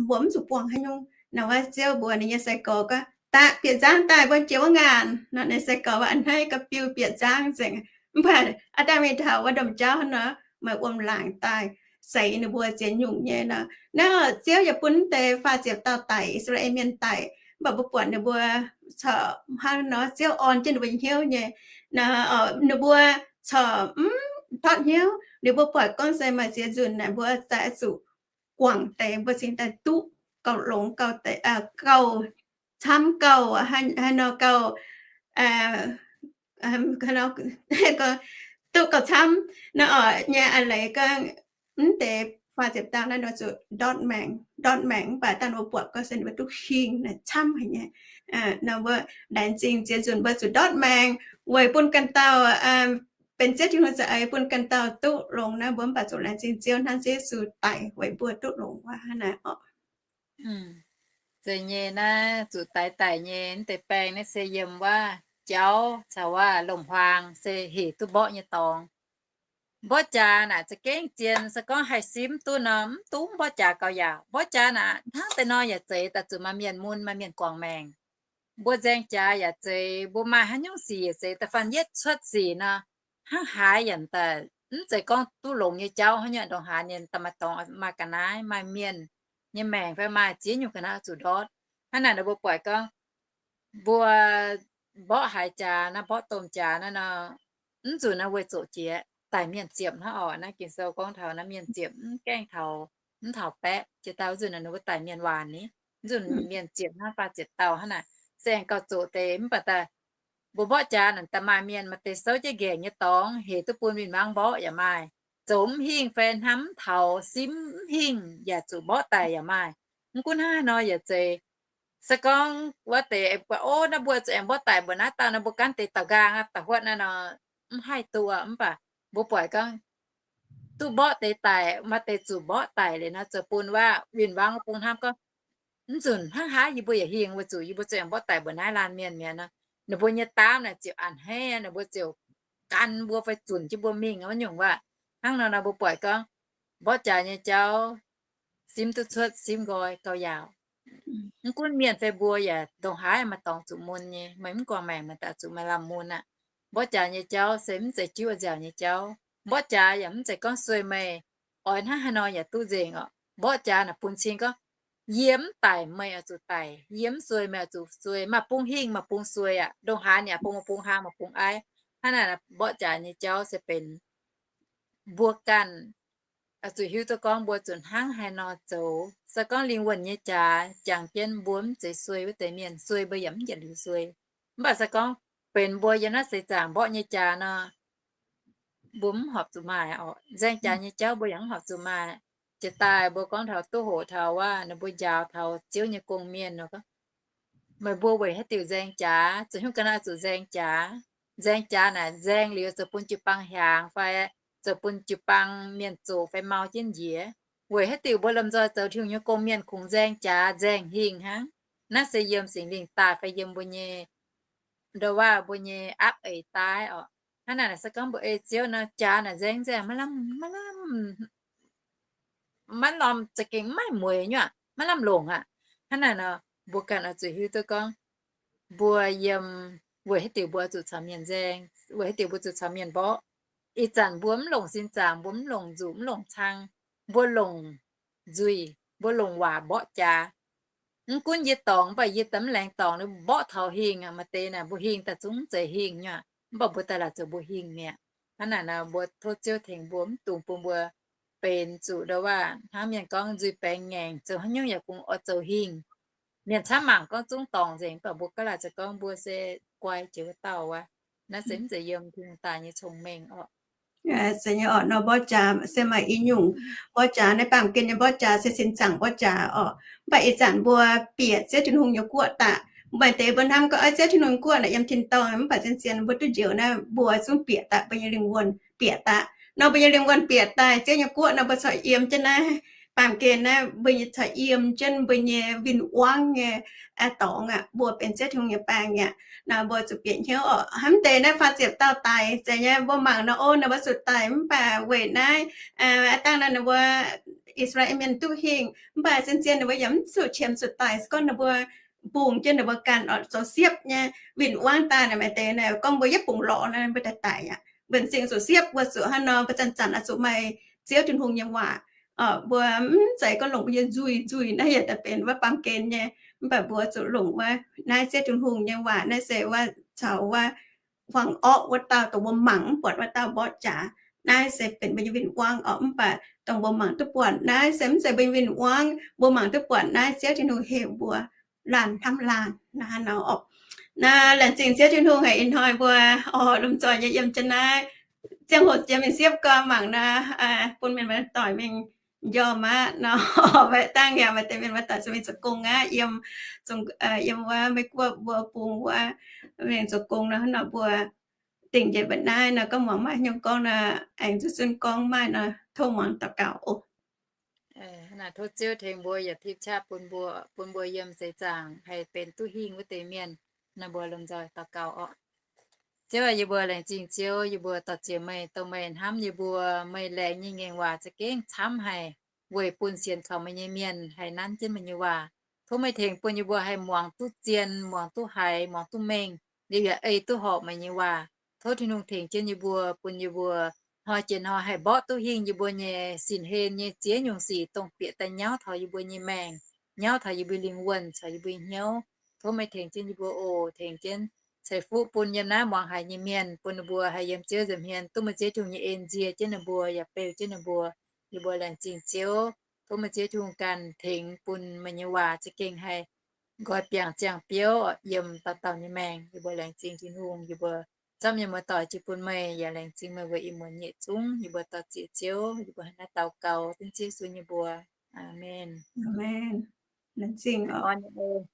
mbuo mv zuqc buangh haaix nyungc. Nor wuov Ziouv mbuox ninh nyei sai-gorx gorngv, daaih bieqc nzangv daaih, mbuo jiex wuov ngaanc. Nor ninh sai-gorx wuov a'hneiv ga'biu bieqc nzangv nzengc. Mv baac aav dangh mingh taux wuov domh jauv hnangv nor, maaih wuom-laangc daaih seix ninh mbuo ziex nyungc nyei nor. Naaiv Ziouv yaac bun mv deix faah ziepc dauh daic, I^saa^laa^en Mienh daic. Mv baac mbuo buatc ninh mbuo corc hnangv nor Ziouv orn jienv ninh mbuo hnyouv nyei. Nor ninh mbuo corc mv ndortv hnyouv. Ninh mbuo buatc gorngv se maaih ziex nzunc naaic mbuo daaih zuqc guangc deix, mbuo cingx daaih duqv gauh longx, gauh, gauh camv, gauh haaix nor, gauh duqv gauh camv nor orqc nyei a'leiz gorngv mv deix faah ziepc dauh naaiv nor zuqc ndortv maengc, ndortv maengc mv baac dangh ninh mbuo buatc gorngv se ninh mbuo duqv hingh naaic camv haic nyei. Nor mbuo laengz zingh ziex nzunc mbuo zuqc ndortv maengc weic bun ganh dauh benx Ziouv Tin-Hungh za'eix, bun ganh dauh duqv longx naaiv, mbuo mv baac zuqc laengz zingh Ziouv hnangv Ziouv Yesu daic weic mbuo duqv longx wuov hnangv naaic orqc. Zeiz nyei naaiv zuqc daix daic nyei mv deix baeng naaiv se yiem wuov jauv caux wuov lomc-huaang se hec duqv mborqv nyei dorngx. Mborqv jaax naaic za'gengh zien, se gorngv haih simv duqv nor, mv duqv mborqv jaax gauh yaauc. Mborqv jaax naaic hnangv deix nor yaac zeiz daaih zuqc maaih mienh mun, maaih mienh guangc maengc. Mbuo nzaeng jaax yaac zeiz, mbuo maaih haaix nyungc sic yaac zeiz, da'faanh yietv cuotv sic nor, hnangv haaix yaac daaih mv zeiz gorngv duqv longx nyei jauv hnangv nyei, ndongc haaix ninh daaih maaih dorngx, maaih ga'naaiv, maaih mienh nyei maengc fai maaih ziex nyungc ga'naaiv zuqc ndortv. Hnangv naaic nor mbuo buatc gorngv mbuo mborqv haaix jaax naaiv, mborqv domh jaax naaiv nor, mv nzunc naaiv weic zoqc jiex daic mienh ziepc hnangv orqc. Naaiv Ging-Sou gorngv taux naaiv mienh ziepc mv gaengh taux, mv taux baeqv, jiex dauh nzunc naaiv ninh mbuo daic mienh waanc ni, nzunc mienh ziepc hnangv, faah ziepc dauh hnangv naaic. Se aengx gauh zoqc deix mv baac daaih mbuo mborqv jaax naaic daaih maaih mienh maaih deix souv jienv nqaengc nyei dorngx hec duqv bun win-wangv mborqv yaac maaih. Zoux mv hingh fai hnamv mv taux, simv mv hingh yaac zuqc mborqv daic yaac maaih. Mv gunv hnangv haaix nor yaac zeiz, se gorngv wuov deix buatc, o, naaiv mbuo zuqc aengx mborqv daic mbuo naaiv dauh nor, mbuo gaanv deix daaux nqaang aqv, da'huotv naaiv nor mv haih duqv. Mv baac mbuo buatc gorngv duqv mborqv deix daic, maaih deix zuqc mborqv daic liuz nor, zoux bun wuov win-wangv wuov bung hnamv gorngv, mv nzunc hnangv haaix yie mbuo yaac hingh, weic zuqc yie mbuo zuqc aengx mborqv daic mbuo naaiv laanh mienh mi'aqv nor. Ninh mbuo nyei daamv naaic ziouc a'hneiv, ninh mbuo ziouc gan mbuo fai zunc jienv mbuo mingh wuov nyungc wuov. Hnangv nor nor mbuo buatc gorngv mborqv jaax nyei jauv simv duqv cuotv, simv nqoi gauh yaauc. Mv gunv mienh fai mbuo yaac ndongc haaix maaih dorngx zuqc mun nyei, meih mv guangc maengc meih daaih zuqc maaih lamh mun aqv. Mborqv jaax nyei jauv se mv zeiz jiuv nziaauc nyei jauv. Mborqv jaax yaac mv zeiz gorngv sueih meih, oix hnangv haaix nor yaac duqv nzengc oc. Mborqv jaax naaic bun cing gorngv, yie mv daic meih oix zuqc daic, yie mv sueih meih oix zuqc sueih, maaih bung hingh maaih bung sueih aqv, ndongc haaix yaac bung, maaih bung hlang maaih bung aiv. Hnangv naaic mborqv jaax nyei jauv se benx mbuo ganh oix zuqc hiuv duqv gorngv mbuo zuqc hnangv haaix nor zoux. Se gorngv lingh wuonh nyei jaax jangx jienv mbuo mv zeiz sueih wuov deix mienh, sueih mbuo yaac mv yietc liuz sueih. Mv baac se gorngv benx mbuo yiem naaiv seix zaangc mborqv nyei jaax nor, mbuo mv horpc zuqc maaih oc. Nzaeng jaax nyei jauv mbuo yaac mv horpc zuqc maaih. Jiex daaih mbuo gorngv taux duqv hoqc taux wuov, ninh mbuo njaaux taux Ziouv nyei gong-mienh nor, meih mbuo weic haaix diuc nzaeng jaax? Zoux hnyouv ga'naaiv zuqc nzaeng jaax. Nzaeng jaax naaic nzaeng liuz zoux bun jiu-baang hiaangx fai zoux bun jiu-baang mienh zoqc fai mau jienv njiec? Weic haaix diuc mbuo lomh nzoih zoux Tin-Hungh nyei gong-mienh kungx nzaeng jaax nzaeng hingh hnangv? Naaiv se yiem Singx Lingh daaih fai yiem mbuo nyei, ndau waac mbuo nyei aapv eix daaih oc. Hnangv naaic se gorngv mbuo ei Ziouv nor, jaax naaic nzaeng nzaeng maiv lamh, maiv lamh, maiv norm za'gengh maiv mueiz nyuoqc, maiv lamh longc aqv. Hnangv naaic nor, mbuo ganh oix zuqc hiuv duqv gorngv, mbuo yiem weic haaix diuc mbuo zuqc caux mienh nzaeng, weic haaix diuc mbuo zuqc caux mienh mborqv. Ih zanc mbuo mv longc sin zaangc, mbuo mv longc nzuqc, mv longc cang, mbuo longc nzuih, mbuo longc waac mborqv jaax. Mv gunv yie dorngc, mv baac yie daaih mv laengz dorngc, mborqv taux hingh aqv. Maaih deix naaic mbuo hingh daaih zungv mv zeiz hingh nyuoqc, mv baac mbuo daaih laaic zoux mbuo hingh mi'aqv. Hnangv naaic nor, mbuo tov Ziouv tengx mbuo, mv dungx bun mbuo benx zuqc ndau waac hnangv mienh gorngv nzuih baengx ngaengc, zoux haaix nyungc yaac kungx oix zoux hingh. Mienh camv mangc gorngv zungv dorngc nzengc, mv baac mbuo gaav laaic zoux gorngv mbuo se guai jiex wuov dauh wuov. Naaiv se mv zeiz yiem Tin-Hungh daaih nyei cong-mengh oc. Se nyei oc, nor mborqv jaax se maaih i nyungc mborqv jaax, naaiv baamh gen nyei mborqv jaax se sin zaangc mborqv jaax oc. Mv baac ih zanc mbuo bieqc Ziouv Tin-Hungh nyei guoqv daaih, maaih deix mbuo hnamv gorngv, Ziouv Tin-Hungh guoqv naaic yiem tin-dorngh, mv baac zien-zien mbuo duqv njoux naaiv, mbuo zungv bieqc daaih, mbuo nyei lingh wuonh bieqc daaih. Nor mbuo nyei lingh wuonh bieqc daaih Ziouv nyei guoqv nor, mbuo corc yiem jienv naaiv baamh gen naaiv, mbuo nyei corc yiem jienv mbuo nyei win-wangv nyei dorngx aqv. Mbuo benx Ziouv Tin-Hungh nyei baengh aqv. Nor mbuo zuqc bieqc hnyouv oc. Hnamv deix naaiv faah ziepc dauh daic, zeiz nyei mbuo mangc nor, o, ninh mbuo zuqc daic mv baac weic naaiv, aa, dangh naaiv ninh mbuo I^saa^laa^en Mienh duqv hingh, mv baac zien-zien ninh mbuo yaac mv zuqc qiemx zuqc daic. Se gorngv ninh mbuo mbungh jienv ninh mbuo ganh oc, zoux siepv nyei win-wangv daaih naaic, maaih deix naaic gorngv mbuo yietv bungx lorz naaic, mbuo daaih daic aqv. Mbuo m'zing zuqc siepv, mbuo zuqc hnangv nor, mbuo zanc-zanc oix zuqc maaih Ziouv Tin-Hungh nyei waac. Mbuo mv zeiz gorngv longc mbuo nyei nzuih, nzuih naaiv yaac daaih benx wuov baamh gen nyei. Mv baac mbuo zuqc longc wuov naaiv Ziouv Tin-Hungh nyei waac. Naaiv se wuov caux wuov huaang orqv wuov dauh, dongh mbuo mangc mv buatc wuov dauh mborqv jaax. Naaiv se benx mbuo nyei win-wangv oc. Mv baac dongh mbuo mangc duqv buatc naaiv se mv zeiz mbuo nyei win-wangv. Mbuo mangc duqv buatc naaiv Ziouv Tin-Hungh heuc mbuo laanh hnamv laanh naaiv nor oc. Naaiv laengz zingh Ziouv Tin-Hungh haic ih hnoi mbuo oix lomh nzoih nyei yiem jienv naaiv ziangh hoc jiex mingh siepv gorn mangc naaiv, bun mienh muoz-doic mingh njormh aqv nor. Mv baac dangh yaac maaih deix mienh muoz-doic zuqc mingh zoux gong aqv, yiem, yiem wuov Meiv Guoqv mbuo bung wuov mingh zoux gong nor, nor mbuo dingc njiec mba'naaiv nor, gorngv muangx maaih nyungc gorngv nor, aengx zuqc zunh gorngv maaih nor, tov muangx daux gaux oc. Naaiv tov Ziouv tengx mbuo yaac tipv qaqv bun mbuo, bun mbuo yiem seix zaangc haih benx duqv hingh wuov deix mienh. Nor mbuo lomh nzoih daux gaux oc. Ziouv aac, yie mbuo laengz zingh Ziouv, yie mbuo daux ziex meih, dongh meih hnamv yie mbuo, meih laengz nyei ngaengc waac za'gengh camv haic, weic bun sienx kaux meih nyei mienh haih nanv jienv meih nyei waac. Tov meih tengx bun yie mbuo haih muangx duqv zien, muangx duqv haiz, muangx duqv mengh, liuz yaac ei duqv horpc meih nyei waac. Tov Tin-Hungh tengx jienv yie mbuo, bun yie mbuo hnoi jiex hnoi haih mborqv duqv hingh yie mbuo nyei sin-hlen nyei ziex nyungc sic, dongh bieqc daaih nyauv taux yie mbuo nyei maengc, nyauv taux yie mbuo lingh wuonh caux yie mbuo hnyouv. Tov meih tengx jienv yie mbuo oc. Tengx jienv ceix fuqv bun yiem naaiv muangx haiz nyei mienh, bun ninh mbuo haih yiem Ziouv nza'hmien duqv meih Ziouv Tin-Hungh nyei en nzie jienv ninh mbuo yaac beu jienv ninh mbuo. Yie mbuo laengz zingh Ziouv. Tov meih Ziouv Tin-Hungh ganh tengx bun meih nyei waac za'gengh haih nqoi biangh ziangh biouv yiem dauh dauh nyei maengc. Yie mbuo laengz zingh Tin-Hungh. Yie mbuo camv nyei muoz-doic jiex bun meih, yaac laengz zingh meih weic ih muonz nyei zungv. Yie mbuo daux ziex Ziouv, yie mbuo hnangv naaiv daux gaux dengv Ziouv Yesu nyei mbuox. Aamen. Aamen. Laengz zingh oc.